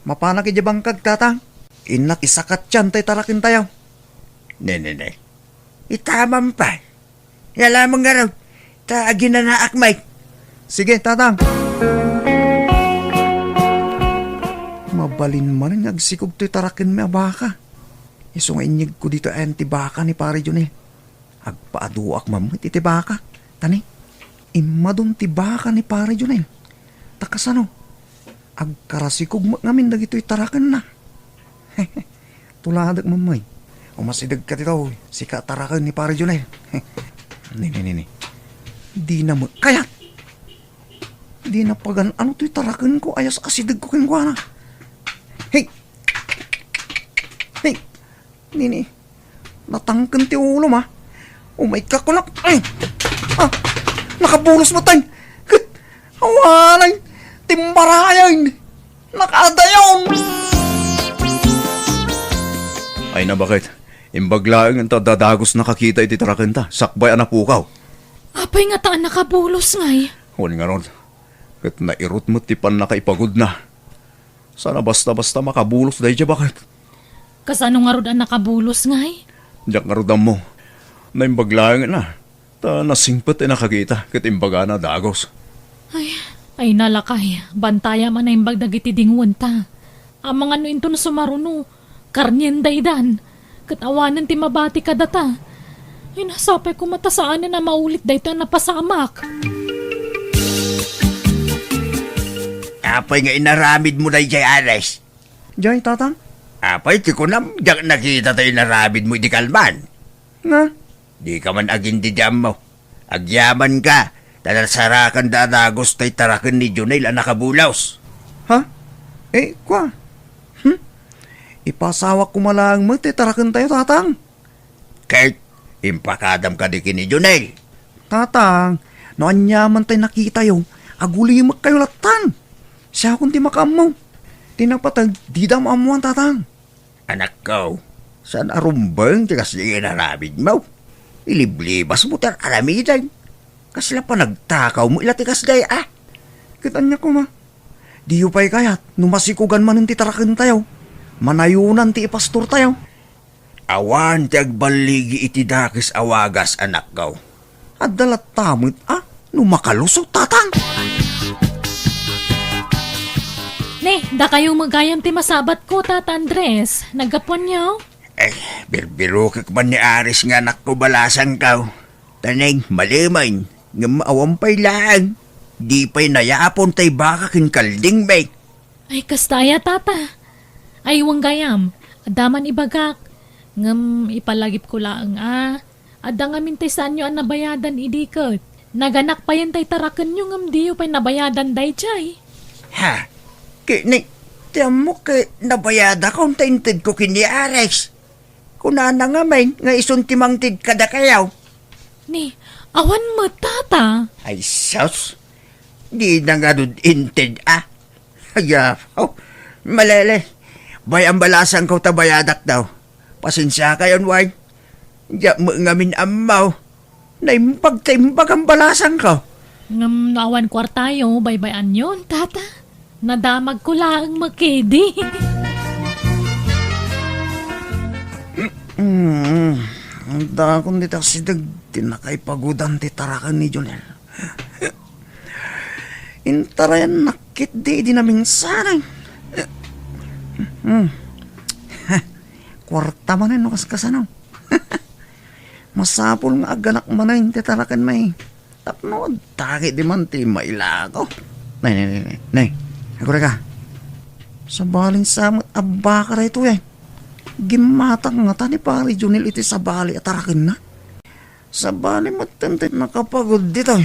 Mapanak idiay bangkag, tatang. Innak isakatyan tay tarakentayo. Ne, ne, ne. Itamam pay. Yala man ngarud, ta aginanaak met. Sige, tatang. Mabalin manen nga agsikog toy tarakenmi a baka. Isu nga inyegko ditoy ayan ti baka ni Pare Jonel. Agpaaduak man met iti baka. Tani, immadun ti baka ni Pare Jonel. Ta kasano? Agkarasikog met ngamin dagitoy tarakenna. Tuladek, Mammay. Umasidegka ditoy, sika taraken ni Pare Jonel. Ni, ni, ni, ni. Dina met kayat. Dina pagan-ano toy tarakenko, ayas asidegko kenkuana. Hey! Hey! Nini, natangken ti ulom, a. Umayka kunak. Ay! Ah! Nakabulos met tay. Ket awanen, timbarayen. Nakaadayon. Ay na, baket. Imbag laeng ta dadagos nakakita iti tarakenta, sakbay a napukaw. Apay ngata a nakabulos ngay? Wen ngarud, ket nairut met ti pannakaipagudna. Saan a basta-basta makabulos daydiay, baket. Kasano ngarud a nakabulos ngay? Diak ngarud ammo. Naimbag laeng a. Ta nasingpet ti nakakita ket imbagana a dagos. Ay, ay na, lakay, bantayam a naimbag dagiti dingwenta. Amangan no inton sumaruno, karnien daydan. Ket awanen ti mabati kadata. Ay, nasapay koma ta saanen a maulit daytoy a napasamak. Apay nga inaramidmo daydiay, Ares? Diay, tatang? Apay ti kunam, diak nakita ti inaramidmo idi kalman. Nga? Dika man agin-ammo. Agyamanka, ta nasarakanda a dagos tay taraken ni Jonel a nakabulos. Ha? Eh, kua? Hmm? Ipasawak koma laeng met ti tarakentayo, tatang. Ket impakadam kadi ken ni Jonel? Tatang, no aniaman tay nakitayo, agulimekkayo lattan. Siakon ti makaammo. Ti napateg, dida maammoan, tatang. Anakko, saan a rumbeng ti kasdiay nga inaramidmo. Iliblibasmo ti ar-aramiden. Kasla panagtakawmo la ti kasdiay, a? Ket ania koma? Diyo pay kayat no masikogan manen ti tarakentayo? Manayonan ti ipastortayo? Awan ti agballigi iti dakes a wagas, anakko. Adda latta met a no makalusot, tatang. Ne, dakayo met gayam ti masabatko, Tata Andres. Naggapuanyo? Eh, birbirokek man ni Ares nga anakko, balasangko. Taneng, malemen, ngem awan pay laeng. Di pay nayapon tay baka ken kalding, bek. Ay, kasta aya, tata? Ay, wen gayam, adda man ibagak. Ngem ipalagipko laeng a, adda ngamin tay saanyo a nabayadan idi ket naganak payen tay tarakenyo ngem diyo pay nabayadan daydiay. Ha? Ket ni, ti ammok ket nabayadakon ta intedko ken ni Ares. Kunana ngamin nga isun ti mangted kadakayo. Ni, awan met, tata. Ay, sus. Dina ngarud inted, a. Ay, apo. Malele. Bay-am balasangko ta bayadak daw. Pasensiakayon, way. Diak met ngamin ammo. Naimbag ta imbag a balasangko. Ngem no awan kuartayo, baybay-anyon, tata. Nadamagko laeng met kadi. Mm, dakon dita asideg ti nakaipagudan ti taraken ni Jonel. Intarayannak ketdi idi namingsanay. Mm. Kuarta manen no kaskasano. Masapul nga agganak manen ti tarakenmi. Tapno adda ketdi man ti mailako. Nay, nay, nay, nay. Nay, agurayka. Sabali sa met a baka daytoy, ay. Gimmatak ngata ni Pare Jonel iti sabali a tarakenna. Sabali met ti nakapagud ditoy.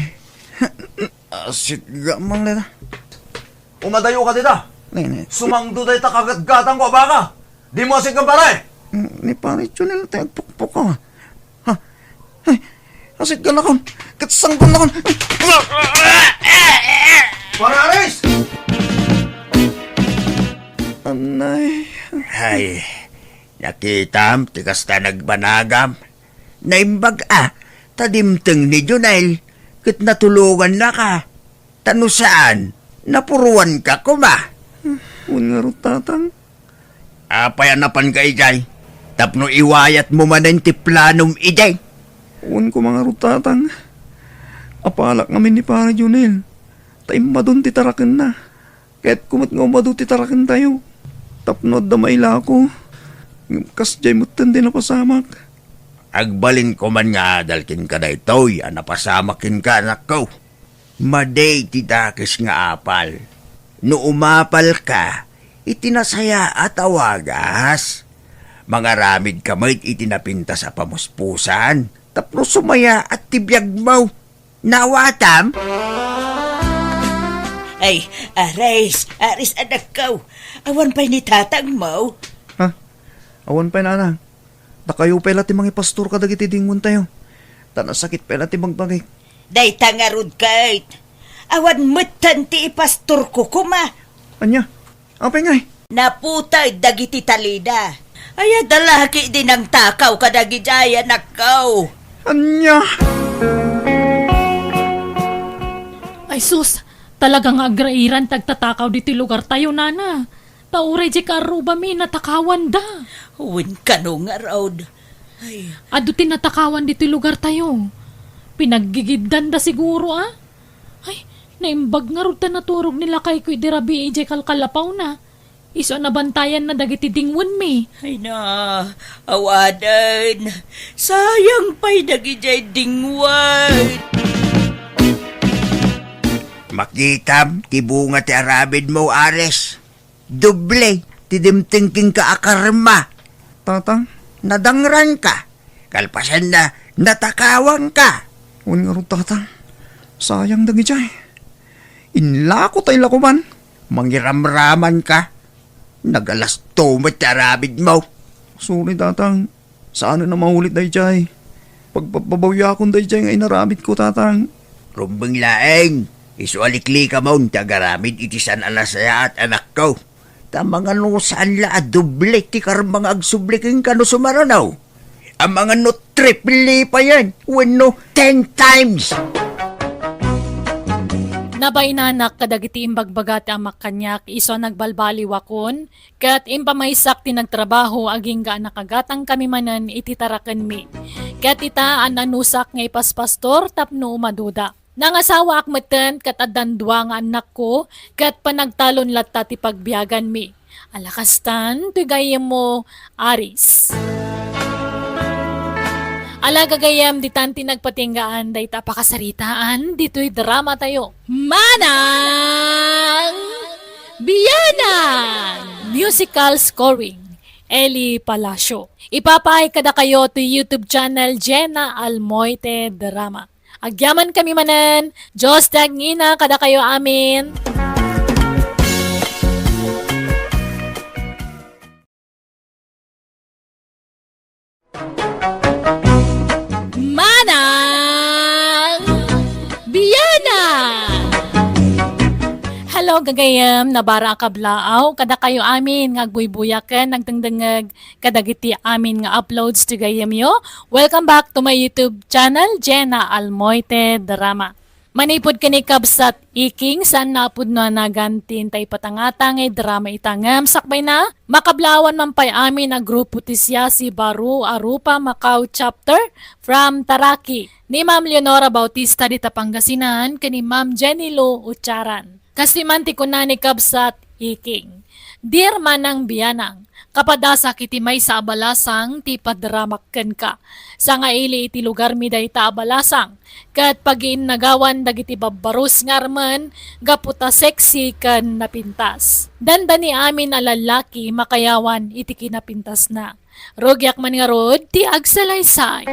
Asitga man dita. Umadayoka dita. Nay, nay. Sumangdo dayta kagatgatangko a baka. Dimo asitgan, pare? Mm, ni Pare Jonel ti agpukpukaw. Ha? Ay, asitgannakon. Ket sanggonakon. Pare Ares! Anay, Ay, nakitam ti kasta nagbanagam. Naimbag a, ta dimteng ni Jonel, ket natulongannaka. Ta no saan, napuruanka koma. Wen ngarud, Tatang. Apay a napanka idiay? Tapno iwayatmo manen ti planom idiay. Wen koma ngarud, Tatang. Apalak ngamin ni Pare Jonel. Ta immadon ti tarakenna. Kayatko met nga umado ti tarakentayo. Tapno adda mailako. Ngem kasdiay metten ti napasamak. Agbalinko man nga adal kenka daytoy a napasamak kenka, anakko. Madi ti dakes nga apal. No umapalka iti nasayaat a wagas, mangaramidka met iti napintas a pamuspusan tapno sumayaat ti biagmo. Naawatam? Ay, Aris, Aris, anakko. Awan pay ni tatangmo? Ha? Awan pay, Nanang. Dakayo pay la ti mangipastor kadagiti dingwentayo. Ta nasakit pay la ti bagbagik. Dayta ngarud ket. Awan metten ti ipastorko koma. Ania? Apay ngay? Naputay dagiti talina. Ay, adda laki di nangtakaw kadagidiay, anakko. Ania? Ay sus, talaga nga agrairan ti agtatakaw ditoy lugartayo, nana. Ta uray diay kaarrubami natakawanda. Wen kano ngarud. Ay. Adu ti natakawan ditoy lugartayo. Pinaggigiddanda siguro, a? Ay, naimbag ngarud ta naturog ni lakayko idi rabii idiay kalkalapawna. Isu a nabantayanna dagiti dingwenmi. Ay na, awanen. Sayang pay dagidiay dingwen. Makitam ti bunga ti aramidmo, Aris. Doble ti dimteng kenka a karma. Tatang? Nadangranka. Kalpasanna, natakawanka. Wen ngarud, Tatang. Sayang dagidiay. Inlako tay lakuman. Mangiramramanka. Nagalasto met ti aramidmo. Sorry, Tatang. Saanen a maulit daydiay. Pagpabbabawiakon daydiay nga inaramidko, Tatang. Rumbeng laeng, isu a liklikamon ti agaramid iti saan a nasayaat, anakko. Ta mangano saan la a doble ti karma nga agsubli kenka no sumaruno? A mangano triple payen wenno ten times? Nabainanak kadagiti imbagbaga ti amak kaniak isu a nagbalbaliwakon, ket impamaysak ti nagtrabaho agingga a nakagatangkami manen iti tarakenmi. Ket ita, an-anusak nga ipaspastor tapno umadoda. Nangasawaak metten ket addan dua nga annakko, ket panagtalon latta ti pagbiaganmi. Ala kastan, toy gayyemmo, Aris. Ala gagayyem, ditan ti nagpatinggaan dayta a pakasaritaan ditoy dramatayo. Manang Bianang! Musical scoring, Eli Palacio. Ipapaay kadakayo ti YouTube channel Jenna Almoite Drama. Agyamankami manen, Dios ti agngina kadakayo amin. Manang Bianang! Hello, gagayyem, nabara a kablaaw, kadakayo amin nga agbuybuya ken nagdengdengngeg kadagiti amin nga uploads ti gayyemyo. Welcome back to my YouTube channel, Jenna Almoite Drama. Manipud ken ni Kabsat Iking, saanna a pudno a nagantin ta ipatangata nga idrama ita ngem sakbayna, makablaawan man pay amin a grupo ti Siasi Baru a Rupa Macau Chapter from Taraqui, ni Ma'am Leonora Bautista dita Pangasinan ken ni Ma'am Jenny Lou Utiaran. Kastoy man ti kuna ni Kabsat Iking, "Dear Manang Bianang, kapadasak iti maysa a balasang ti ipadramak kenka. Sangaili iti lugarmi dayta a balasang, ket pagiinnagawan dagiti babbarus nga armen gapu ta sexy ken napintas. Dandani amin a lallaki makayawan iti kinapintasna. Rugiak man ngarud ti agsalaysay."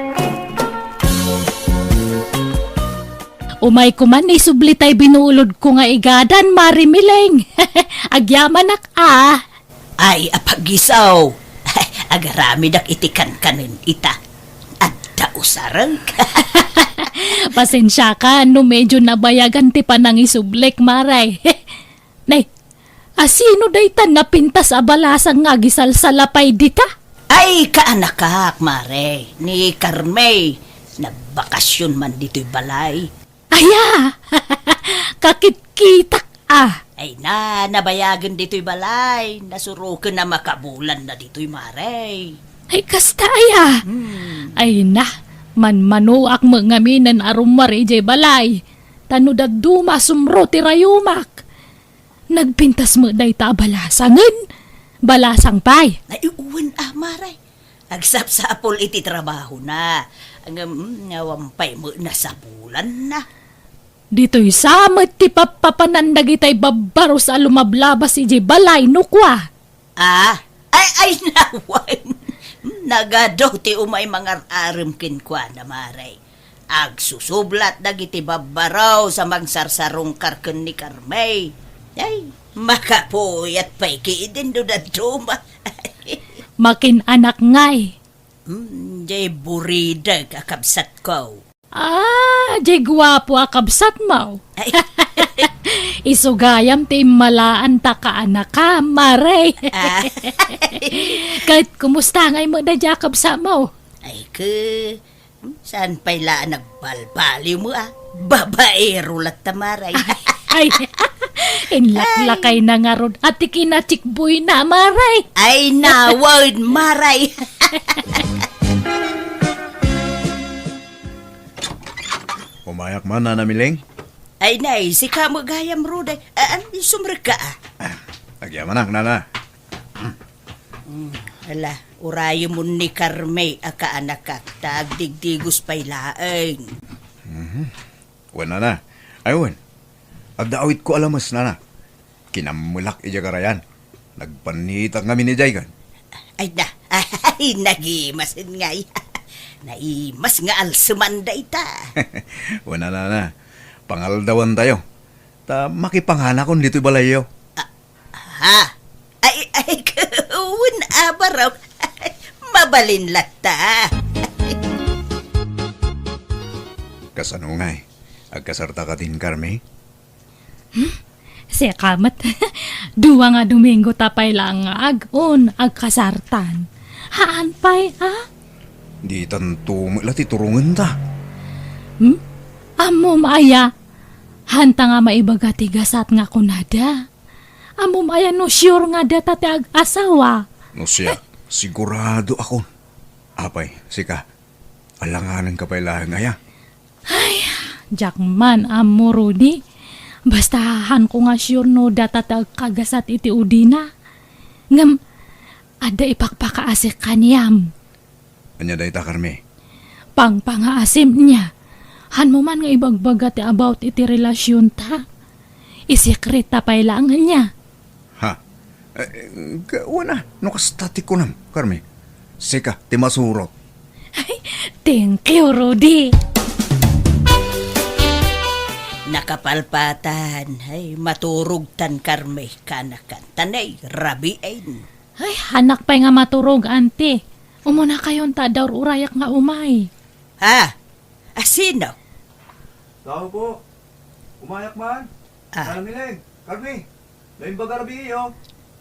Umayko man, isubli tay binuulodko nga igadan, Mari Mileng. Agyamanak a. Ay, apagisaw. Agaramidak iti kankanen ita. Adda usareng. Pasensiaka no medyo nabayagan ti panangisublik, Mare. Nay, Asino dayta napintas a balasang nga agisalsalapay dita? Ay, kaanakak, Mare, ni Carme. Nagbakasyon man ditoy balay. Aya! Kakitkitak a. Ay na, nabayagen ditoy balay. Nasuroken a makabulan na ditoy, Mare. Ay, kasta aya. Hmm. Ay na, manmanuak met ngamin a rummuar idiay balay. Ta no dadduma, sumro ti rayumak. Nagpintas met dayta a balasangen. Balasang pay. Ay, wen a, Mare. Agsapsapul iti trabahona. Ngem, mm, awan pay met nasapulanna. Ditoy sa met ti pappapanan dagitay babbaros a lumablabas idiay balay no kua. Ah, ay, ay, nawan. Nagadu ti umay mangar-arem kenkuana, Mare. Agsusublat dagiti babbaros a mangsarsarungkar ken ni Carme. Ay, makapuyat pay ketdin no dadduma. Makin-anak ngay. Hmm, jay buridek a kabsatko. Ah, jay guapo a kabsatmo. Ay. Isu gayam ti immalaan ta kaanakam, Mare. Ah. Ket kumusta ngay met dayta a kabsatmo? Ay, ke, hmm, saan pay la a nagbalbaliw mo, ah? Babaero latta, Mare. Ay, inlaklakay na ngarud. Ati kinachikboy na, Mare. Ay, nawan, Mare. Umayak man, Nana Miling. Ay, nay, sika met gayam, Ruday. Ah, ah, sumrekka, ah. Ah, agyamanak, Nana. Mm, ala, urayemon ni Carme a kaanakak, ta agdigdigos pay laeng. Mhm. Wen, Nana. Ay, wen. Adda awitko a lames, Nana. Kinammelak idiay karayan. Nagpannitak ngamin idiay kan. Ay na, ay, nagimasen ngay. Naimas nga alseman dayta. Wen, Nana. Pangaldawantayo. Ta makipanganakon ditoy balayyo. Ah, ha? Ay, ay, wen a barok. Mabalin latta. Kasano ngay? Agkasarta kadin, Carme? Hmm? Sika met. Dua nga Domingo ta pay laeng nga ag-un, agkasartan. Haan pay, a? Ditanto met la ti turongenta. Hmm? Ammom aya? Hanta nga maibaga ti gasat nga kunada. Ammom aya no sure nga data ti ag-asawa? No siak, sigurado akon. Apay, sika, alanganenka pay laeng aya? Ay, diak man ammo, Rudy. Basta hanko nga sure no data ti agkagasat iti udina. Ngem, adda ipakpakaasik kaniam. Ania dayta, Carme? Pangpangaasim nia. Hanmo man nga ibagbaga ti about iti relasionta. Isekreta pay laeng nia. Ha? Eh, ka-, wen a, no kasta ti kunam, Carme. Sika ti masurot. Ay, thank you, Rudy. Nakapalpatan, ay, maturogtan, Carme, kanakan. Tanay, rabiin. Ay, hanak pay nga maturog, Auntie. Umunakayon ta adda ur-urayak nga umay. Ha? Asino? Tao po. Umayak man. Ah. Nanang Miling, Carmi, naimbaga rabii, oh.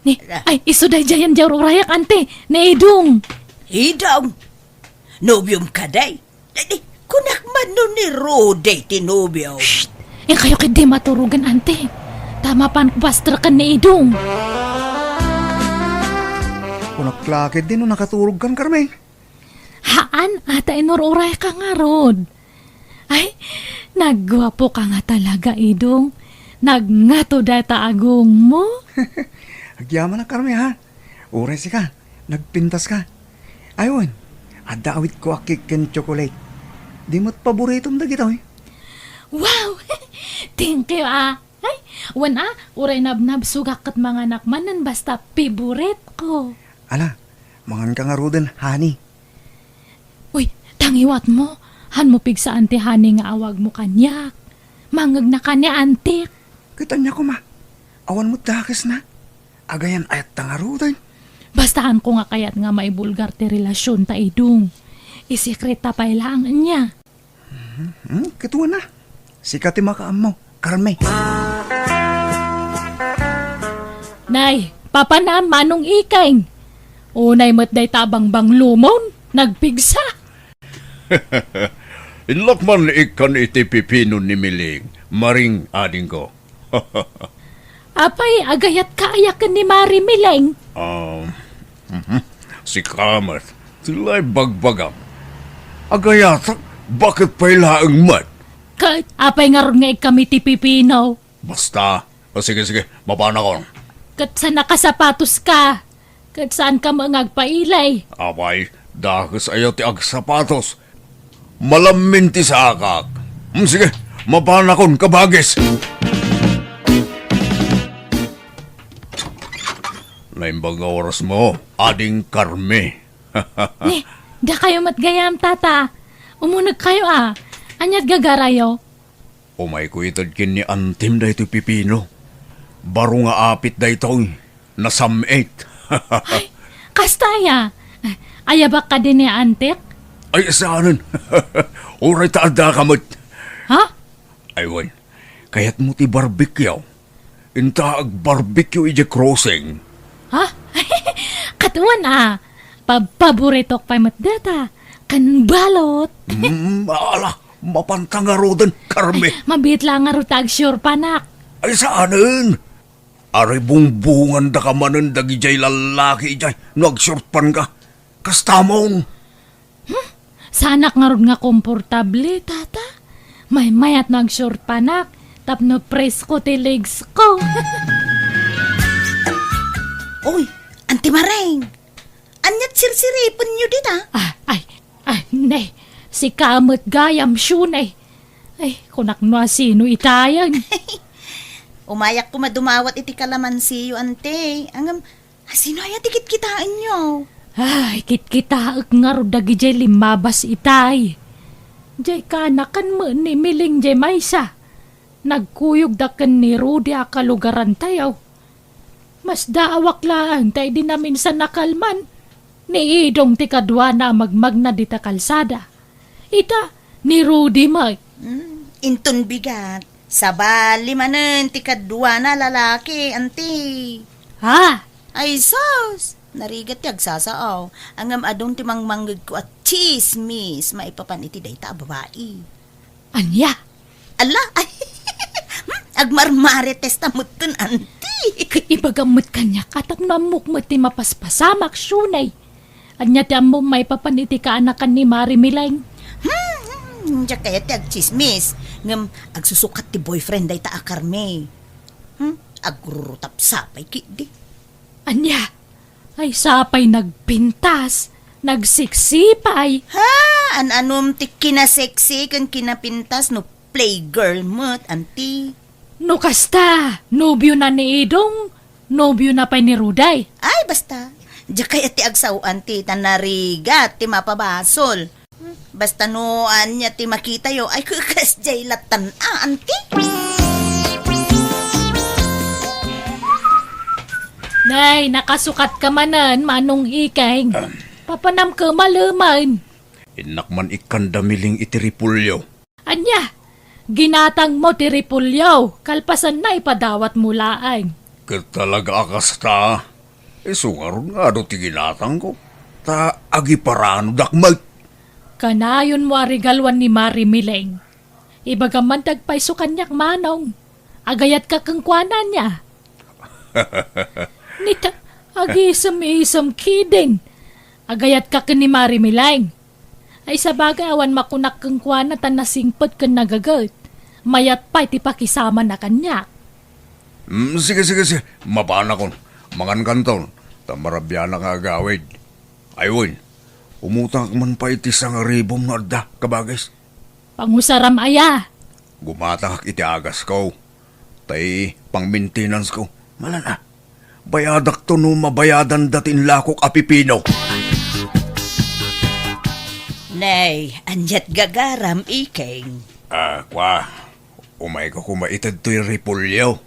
Ni, ah, ay, isu daydiay diay ur-urayak, Auntie. Ni Idong. Idong? Nobiom kadi? Ay, di, kunak man no ni Rudy ti nobio. Shh! Inkayo ketdi maturogen, Auntie. Ta mapan ko pastreken ni Idong. Kunak la ketdi no nakaturogkan, Carmi. Haan, ata inur-urayka ngarud. Ay, nagguapoka nga talaga, Idong. Nagngato dayta agongmo. Agyamanak, Carmi, ha? Uray sika, nagpintaska. Ay, wen, adda awitko a cake ken chocolate. Di met paboritom dagitoy. Wow! Thank you, ah. Ay, wen, ah, uray nabnabsogak ket manganak manen basta favorite ko. Ala, manganka ngaruden, honey. Uy, ta ngiwatmo, hanmo pigsaan ti honey nga awagmo kaniak. Mangegnaka ni Auntie. Ket ania koma, awan met dakesna. Agayan-ayatta ngaruden. Basta hanko nga kayat nga maibulgar ti relasionta, Idong. Isekreta pay laeng nia. Hmm, ket wen a. Sika ti makaammo, Carmi. Nay, papanam, Manong Ikeng. Unay met dayta a bangbanglumon, nagpigsa. Innak man ikkan iti pipino ni Miling, Maring adingko. Apay, agayatka aya ken ni Mari Miling? Ah, mhm. Sika met, ti la ibagbagam. Agayatak, baket pay laeng met? Ket apay ngarud nga ikkam iti pipino? Basta. O, sige, sige, mapanakon. Ket sa nakasapatoska, ket saanka met nga agpailay? Apay, dakes aya ti agsapatos. Malammin ti sakak. Hmm, sige, mapanakon, kabagis. Naimbag nga orasmo, Ading Carmi. Ni, dakayo met gayam, Tata. Umunegkayo a. Ania't gagarayo? Umayko ited ken ni Antim daytoy pipino. Baro nga apit daytoy. Nasam-it. Ay, kasta aya? Ayabak kadi ni Antik? Ay, saanen. Uray ta addaka met. Ha? Ay, wen. Kayatmo ti barbecue? Inta agbarbecue idiay crossing. Ha? Katuan a. Pa-, paboritok pay met dayta. Ken balot. Hmm, ala, mapanta ngaruden, Carmi. Mabiit la ngarud ta agsiurpanak. Ay, saanen? Ari bungbungandaka manen dagidiay lallaki idiay no agsiurpanka. Kastamon. Hmm? Saanak ngarud nga komportable, Tata? Maymayat no agsiurpanak, tapno presko ti legs ko. Uy, Anti Maring! Ania't sirsiripenyo dita? Ah, ay, ay, ne, sika met gayam, Shunay. Ay, kunak no asino itayen. Umayak koma dumawat iti kalamansiyo, Anti. Ngem, asino aya ti kitkitaenyo? Ay, kitkitaek ngarud dagidiay limmabas itay. Diay kaanakan met ni Miling diay maysa. Nagkuyogda ken ni Rudy a kalugarantayo. Masdaawak laeng ta idi naminsan a kalman, ni Idong ti kaduana a magmagna dita kalsada. Ita, ni Rudy met. Hmm, inton bigat, sabali manen ti kaduana a lalaki, Anti. Ha? Ay, sus! Narigat ti agsasao. Ngem adun ti mangmangngegko a tsismis maipapan iti dayta a babai. Ania? Ala, ay, hmm, agmarmaretesta metten, Anti. Ket ibagam met kaniak a tapno ammok met ti mapaspasamak, Shunay. Ania ti ammom maipapan iti kaanakan ni Mari Miling? Hmm, hmm, diak kayat ti agtsismis. Ngem agsusukat ti boyfriend dayta a Carmi. Hmm, agrurutapsa pay ketdi. Ania? Ay, sapay nagpintas, nagsiksi pay. Ha? An-anom ti kinaseksi ken kinapintas no playgirl met, Anti? No kasta, nobio na ni Idong, nobio na pay ni Rudy. Ay, basta. Diak kayat ti agsao, Anti, ta narigat ti mapabasol. Basta no ania ti makitayo, ay, kasdiay lattan a, Anti. Nay, nakasukatka manen, Manong Ikeng. Papanam ka maleman. Innak man ikkanda Miling iti repolyo. Ania? Ginatangmo ti repolyo, kalpasanna ipadawatmo laeng. Ket talaga a kasta? Isu ngarud nga adu ti ginatangko, ta agiparanodak met. Kanayonmo a regaluan ni Mari Miling. Ibagam man ti agpayso kaniak, Manong. Agayatka kenkuana ania? Nita, agisem-isem kidin. Agayatka ken ni Mari Miling. Ay, sabagay, awan makunak kenkuana ta nasingpet ken nagaget. Mayat pay ti pakisamana kaniak. Mm, sige, sige, sige. Mapanakon. Mangankanton. Ta marabianak nga agawid. Ay, wen. Umutangak man pay iti sangaribom no adda, kabagis. Pangusaram aya? Gumatangak iti agasko. Tay pang-maintenance ko. Malan a. Bayadakto no mabayadan dati inlakok a pipino. Nay, aniat gagaram, Ikeng? Ah, kwa, umayko koma ited toy repolyo.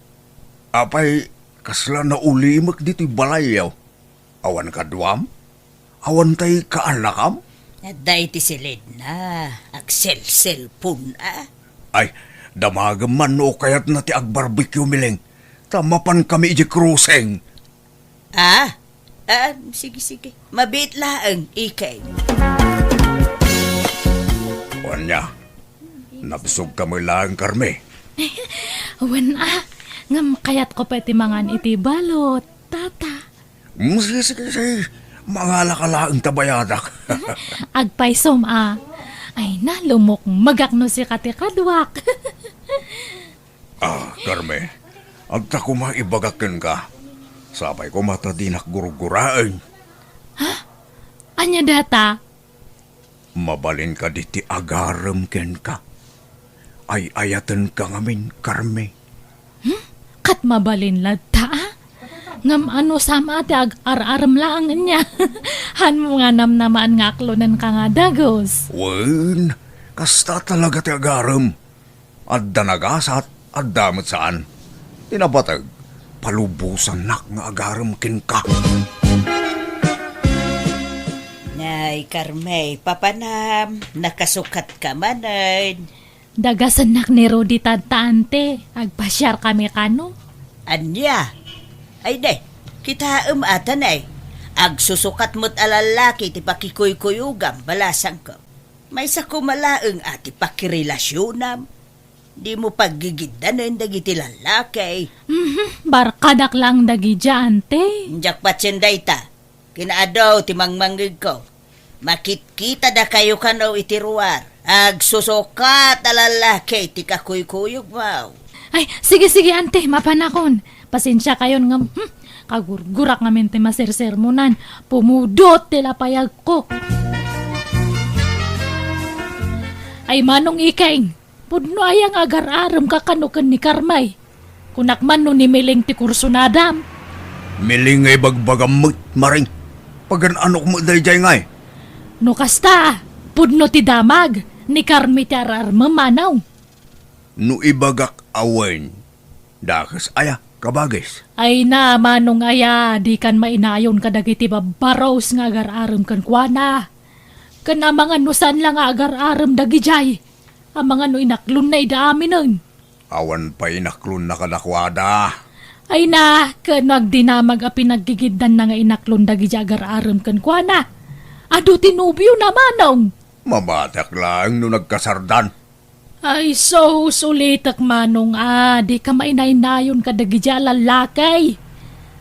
Apay, kasla naulimek ditoy balayyo? Awan kaduam? Awan tay kaanakam? Adda iti silidna, agselselpon a. Ay, damagem man no kayatna ti agbarbecue, Miling. Ta mapankami idiay crossing. Ah? Ah, sige, sige. Mabiit laeng, Ikeng. Ania, nabsogka met laeng, Carmi? Wen a, ngem kayatko pay ti mangan iti balot, Tata. Mm, sige, sige, sige. Mangalaka laeng ta bayadak. Agpaysom a. Ay na, lumukmegak no sika ti kaduak. Ah, Carmi, adda koma ibagak kenka. Sapay koma ta dinak gurguraen. Ha? Ania data? Mabalin kadi ti agarem kenka? Ay-ayatenka ngamin, Carmi. Hmm? Ket mabalin latta, a? Ngem anusam a ti ag-ar-arem laeng ania? Hanmo nga namnamaan nga aklonenka nga dagus. Wen, kasta talaga ti agarem. Adda nagasat, adda met saan. Ti napateg, palubosannak nga agarem kenka. Nay, Carmi, papanam, nakasukatka manen. Dagasennak ni Rudy tadta, ante. Agpasiarkami kano. Ania? Ay, de, kitaem a ta, nay. Agsusukat met a lallaki ti pakikuykuyogam, balasangko. Maysa koma laeng a ti pakirelasionam. Dimo paggigiddanen dagiti lallaki. Mhm, barkadak laeng dagidiay, ante. Diak patien dayta. Kinaadu ti mangmangngegko. Makitkitadakayo kano iti ruar. Agsusukat a lallaki ti kakuykuyogmo. Ay, sige, sige, ante, mapanakon. Pasensiakayon ngem, hmm, kagurgurak ngamin ti masersermonan. Pumudot ti lapayagko. Ay, Manong Ikeng, pudno aya nga agar-aremka kano ken ni Carmi? Kunak man no ni Miling ti kursunadam. Miling nga ibagbagam met, Maring. Pagan-anok met daydiay ngay? No kasta, pudno ti damag, ni Carmi ti ar-armem, Manong. No ibagak a wen, dakes aya, kabagis? Ay na, Manong aya, dikan mainayon kadagiti babbaros nga agar-arem kenkuana. Ken amangan no saan la nga agar-arem dagidiay, amangan no inaklonna ida aminen. Awan pay inaklonna kadakuada. Ay na, ken no agdinamag a pinaggigiddanna nga inaklon dagidiay agar-arem kenkuana, adu ti nobiona, Manong. Mamatek laeng no nagkasardan. Ay sus, ulitek, Manong a, dika mainaynayon kadagidiay a lallaki.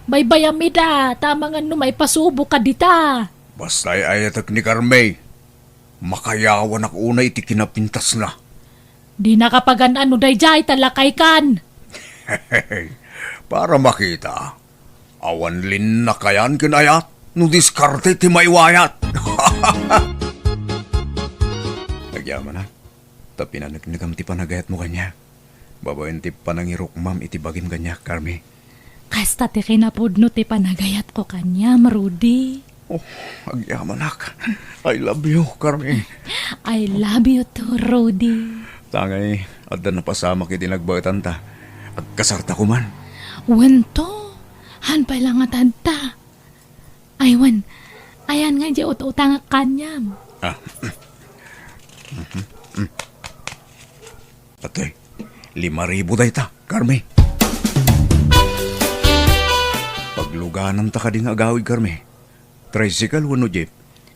Baybayam ida, ta amangan no maipasuboka dita. Basta ay-ayatek ni Carmi, makayawanak unay iti kinapintasna. Dinaka pagan-an no daydiay ta lakaykan. Para makita, awan linnakayan ken ayat no diskarte ti maiwayat. Agyamanak, ta pinaneknekam ti panagayatmo kaniak. Babaen ti panangirukmam iti bagim kaniak, Carmi. Kasta ti kinapudno ti panagayatko kaniam, Rudy. Oh, agyamanak. I love you, Carmi. I love you too, Rudy. Tangay, adda napasamak iti nagbaetanta. Agkasarta koman. Wen to, han pay la nga tadta. Ay, wen, ayan nga di ut-utangak kaniam. Ah. Atoy, lima ribu dayta, Carmi. Paglugananta kadi nga agawid, Carmi? Tricycle wenno jeep?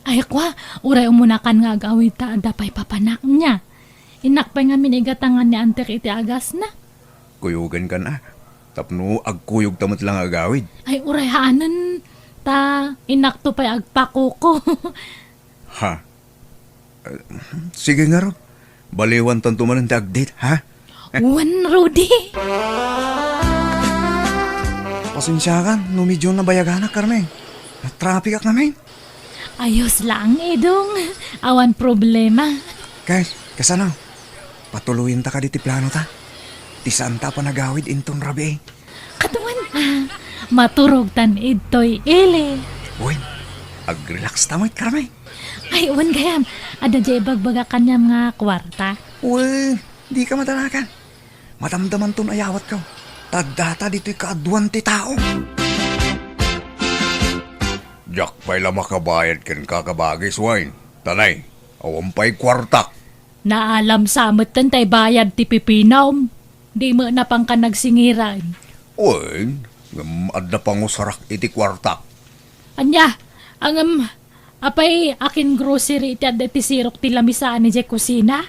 Ay, kwa, uray umunakan nga agawid ta adda pay papanak nia. Innak pay ngamin igatangan ni antek iti agasna. Kuyogenkan a, tapno agkuyogta met la nga agawid. Ay, uray haanen, ta inakto pay agpakuko. Ha? Eh, sige ngarud. Baliwantanto manen ti agdate, ha? Wen, Rudy. Pasensiakan no medyo nabayaganak, Carmen. Natrapikak ngamin. Ayos lang, Edong. Awan problema. Kay, kasano? Patuloyenta kadi ti planota? Ti saanta a panagawid inton rabii. Kaduan, ah, maturogtan idtoy ili. Wen, agrelaxta met, Carmen. Ay, wen gayam. Adda diay ibagbagak kaniam nga kuarta. Wen, dika madanagan. Madamdamanton ayawatko. Ta addata ditoy kaaduan ti tao. Diak pay la makabayad kenka, kabagis, wen. Tanay, awan pay kuartak. Naalam sa metten tay bayad ti pipinam. Di met napangka nagsingiran. Wen, Ngem adda pangusarak iti kuartak. Ania? Ngem, apay akin-grocery iti adda iti sirok ti lamisaan idiay kusina?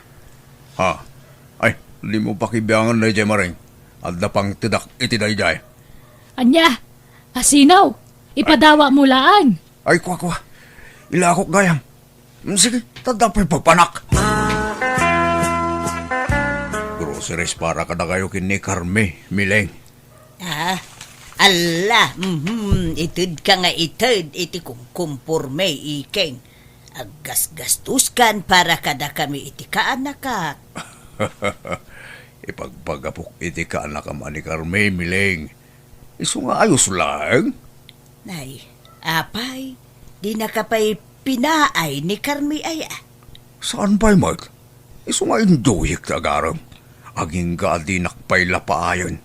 Ha? Ay, dimo pakibiangan daydiay, Maring. Adda pangtedak iti daydiay. Ania? Asino? Ipadawatmo laeng. Ay, kua, kua. Ilakok gayam. Mm, sige, tadda pay pagpanak. Groceries para kadakayo ken ni Carmi, Mileng. Ah, alla, mhm, itedka nga ited iti kumkumporme, Iking. Aggasgastuskan para kadakami iti kaanakak. Ipagpagapok iti kaanakam a ni Carmi, Mileng. Isu nga ayos laeng. Ay, apay, dinaka pay pinaay ni Carmi aya? Saan pay met? Isu nga induyek ti agarem. Agingga a dinak pay lapaayen.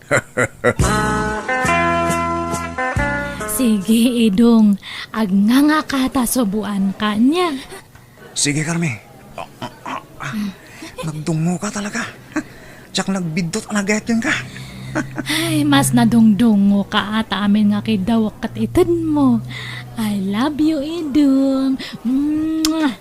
Sige, Idong. Agngangaka ta suboanka nia. Sige, Carmi. Ah, ah, ah, ah. Nagdungoka talaga. Diak nagbiddut a nagayat kenka. Ay, mas nadungdungoka ata amin nga kidawek ket itedmo. I love you, Idong. Mwah!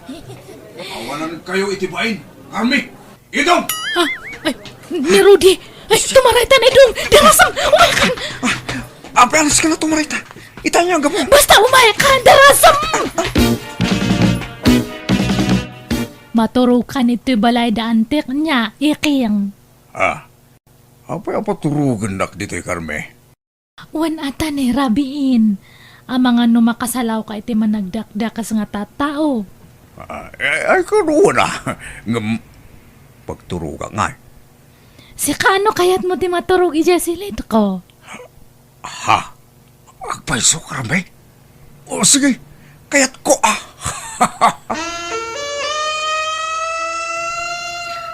Awanankayo iti bain, Carmi! Idong! Ah, ay, ni Rudy! Ay, tumaraytan, Idong! Darasam! Umaykan! Ah, apay, alas ka na tumarayta. Itay niya, gapu. Basta umaykan, darasam! Maturogkan itoy balay da antik nia, Iking. Ah, apay a paturogennak ditoy, Carmi? Wen ata ni rabiin. Amangan no makasalawka iti managdakdakes nga tattao. Ah, ay, ay, kunana. Ngem, pagturogak ngay. Sika, no kayatmo ti maturog idiay silitko? Ha? Agpayso, Carmi? O, sige. Kayatko, ah.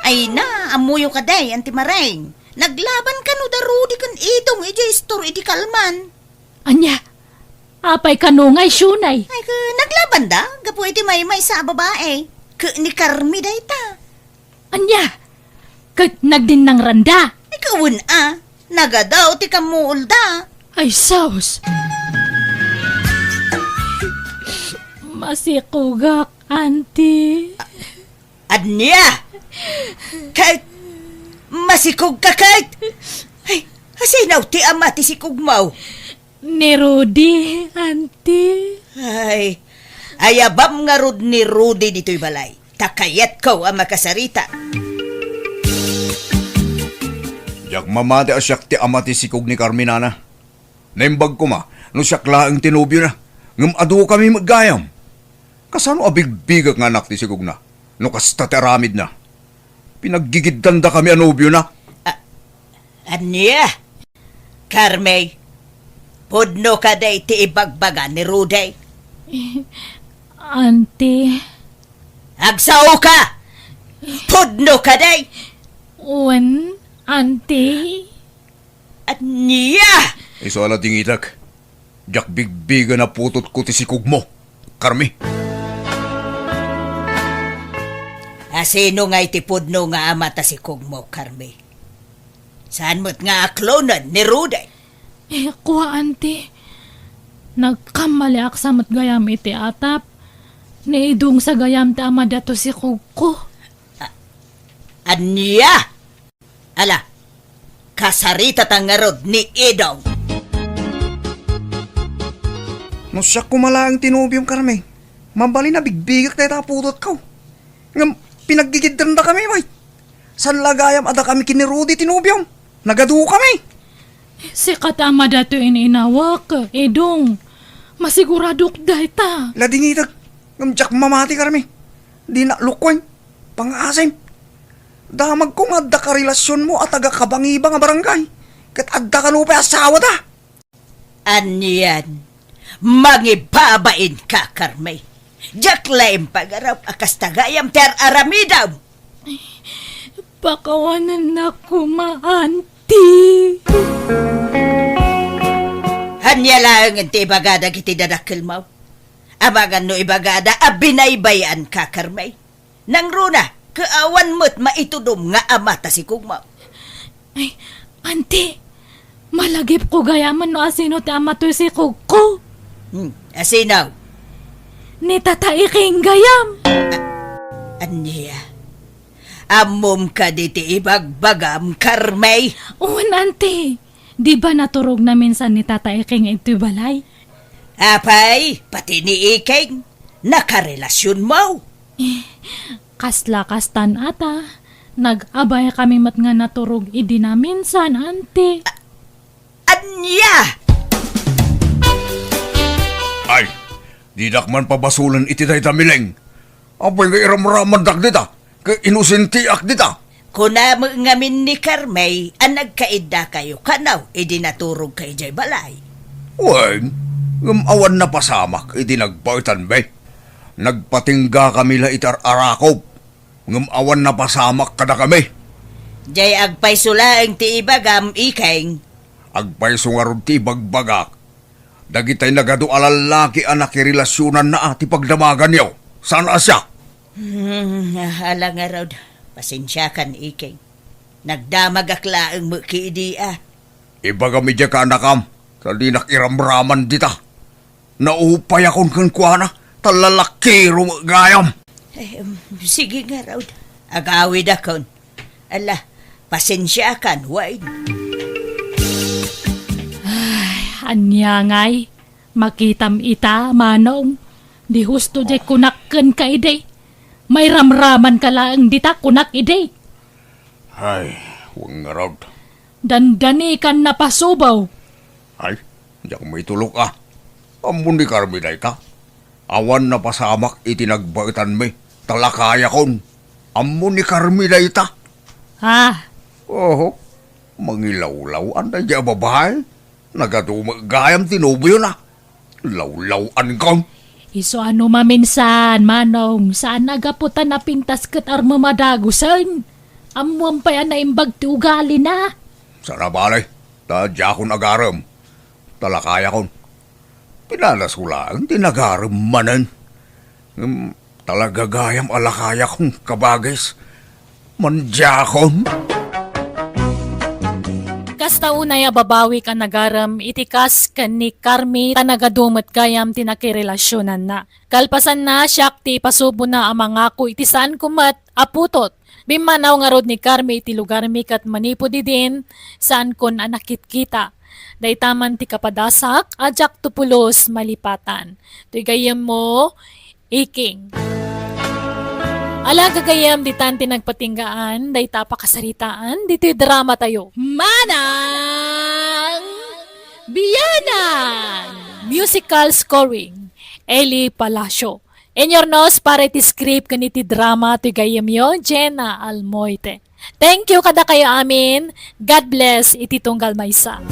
Ay na, ammoyo kadi, Auntie Maring. Naglaban kano da Rudy ken Idong idiay istor iti kalman. Ania? Apay kano nga isyonay? Ay, ka, naglabanda gapu iti maymaysa a babae. Ket ni Carmi dayta. Ania? Ket nagdinnangranda? Ay, ka wen a. Nagadaw ti kammuolda. Ay, sus! Masikogak, Auntie. Ania? Ket masikogka ket? Ay, asino ti ama ti sikogmo? Ni Rudy, Auntie. Ay, ayabam ngarud ni Rudy ditoy balay. Ta kayatko a makasarita. Diak mamati a siak ti ama ti sikog ni Carmi, nana. Naimbag koma no siak laeng ti nobiona, ngem adukami met gayam. Kasano a bigbigek nga anak ti sikogna no kasta ti aramidna? Pinaggigiddandakami a nobiona. A-, ania? Carmi, pudno kadi ti ibagbaga ni Rudy? Auntie. Agsaoka! Pudno kadi? Wen, Auntie. Ania? Isu a ladingitek. Diak bigbigen a putotko ti sikogmo, Carmi. Asino ngay ti pudno nga ama ta sikogmo, Carmi? Saan met nga aklonen ni Rudy? Eh, kua, Auntie. Nagkammaliak sa met gayam iti atap. Ni Idong sa gayam ti ama dato sikogko. A-, ania? Ala, kasaritata ngarud ni Idong. No siak koma laeng ti nobiom, Carmi, mabalin a bigbigek dayta a putotko. Ngem pinaggigiddandakami, bay. Saan la gayam a dakami ken ni Rudy ti nobiom? Nagadukami. Sika ti ama datoy ininawak, Idong. Masiguradok dayta. Ladingitek, ngem diak mamati, Carmi. Dinak lukuen. Pangaasim. Damagko nga adda karelasionmo a taga-Kabangibang a barangay. Ket adda kano pay asawada. Anian, mangibabainka, Carmi. Diak laeng pagarup a kasta gayam ti ar-aramidem. Pakawanennak koma, Auntie. Ania laengen ti ibaga dagiti dadakkelmo? Amangan no ibagada a binaybay-anka, Carmi. Nangruna, ket awan met maitudom nga ama ta sikogmo. Ay, Auntie, Malagipko gayamen no asino ti ama toy sikogko. Hmm, asino? Ni Tata Iking gayam. Ania? Ammom kadi ti ibagbagam, Carmi? Wen, Auntie. Di ba naturogna minsan ni Tata Iking iti balay? Apay, pati ni Iking, nakarelasionmo? Eh, kasla kastan ata. Nag-abay kami met nga naturog idi na minsan, Auntie. Ania? Ay, didak man pabasolen iti dayta, Miling. Apay nga iramramandak dita, ket inosentiak dita. Kuna met ngamin ni Carmi a nagkaiddakayo kano idi naturogka idiay balay. Wen, ngem awan napasamak idi nagbaetanmi. Nagpatingga kami la iti ar-arakop, ngem awan napasamak kadakami. Diay agpayso laeng ti ibagam, Iking. Agpayso ngarud ti ibagbagak. Dagitay nagadu a lallaki a nakirelasionanna a ti pagdamaganyo. Saan a siak? Hmm, ala ngarud, pasensiakan, Iking. Nagdamagak laeng met ket idi a. Ibagam idiay kaanakam, ta dinak iramraman dita. Naupayakon kenkuana, ta lalakiro met gayam. Eh, um, sige ngarud. Agawidakon. Ala, pasensiakan, wen. Ay, ania ngay? Makitam ita, Manong. Di husto diay kunak kenka idi. Mairamramanka laeng dita kunak idi. Ay, wen ngarud. Dandani kan napasubaw. Ay, diak maitulok a. Ammo ni Carmi dayta. Awan napasamak iti nagbaetanmi, ta lakayakon. Ammo ni Carmi dayta. Ah. Oho, mangilawlaw-an daydiay a babai. Nagadu met gayam ti nobiona. Lawlaw-ankon. Isu a no maminsan, Manong, saan a gapu ta napintas ket armem a dagusen. Ammoam pay a naimbag ti ugalina. Saan a bale, ta diakon agarem. Ta lakayakon. Pinanasko laeng ti nagarem manen. Ngem talaga gayam a lakayakon, kabagis. Mandiakon. Kasta unay a babawik a nagarem iti kas ken ni Carmi ta nagadu met gayam ti nakirelasionanna. Kalpasanna, siak ti ipasubona a mangako iti saanko met a putot. Bimmanaw ngarud ni Carmi iti lugarmi ket manipud idin, saankon a nakitkita. Dayta man ti kapadasak a diakto pulos malipatan. Toy gayyemmo, Iking. Ala gagayyem, ditan ti nagpatinggaan dayta a pakasaritaan ditoy dramatayo. Manang Bianan! Musical scoring, Eli Palacio. Inyurnos para iti script ken iti drama toy gayyemyo, Jenna Almoite. Thank you kadakayo amin. God bless iti tunggal maysa.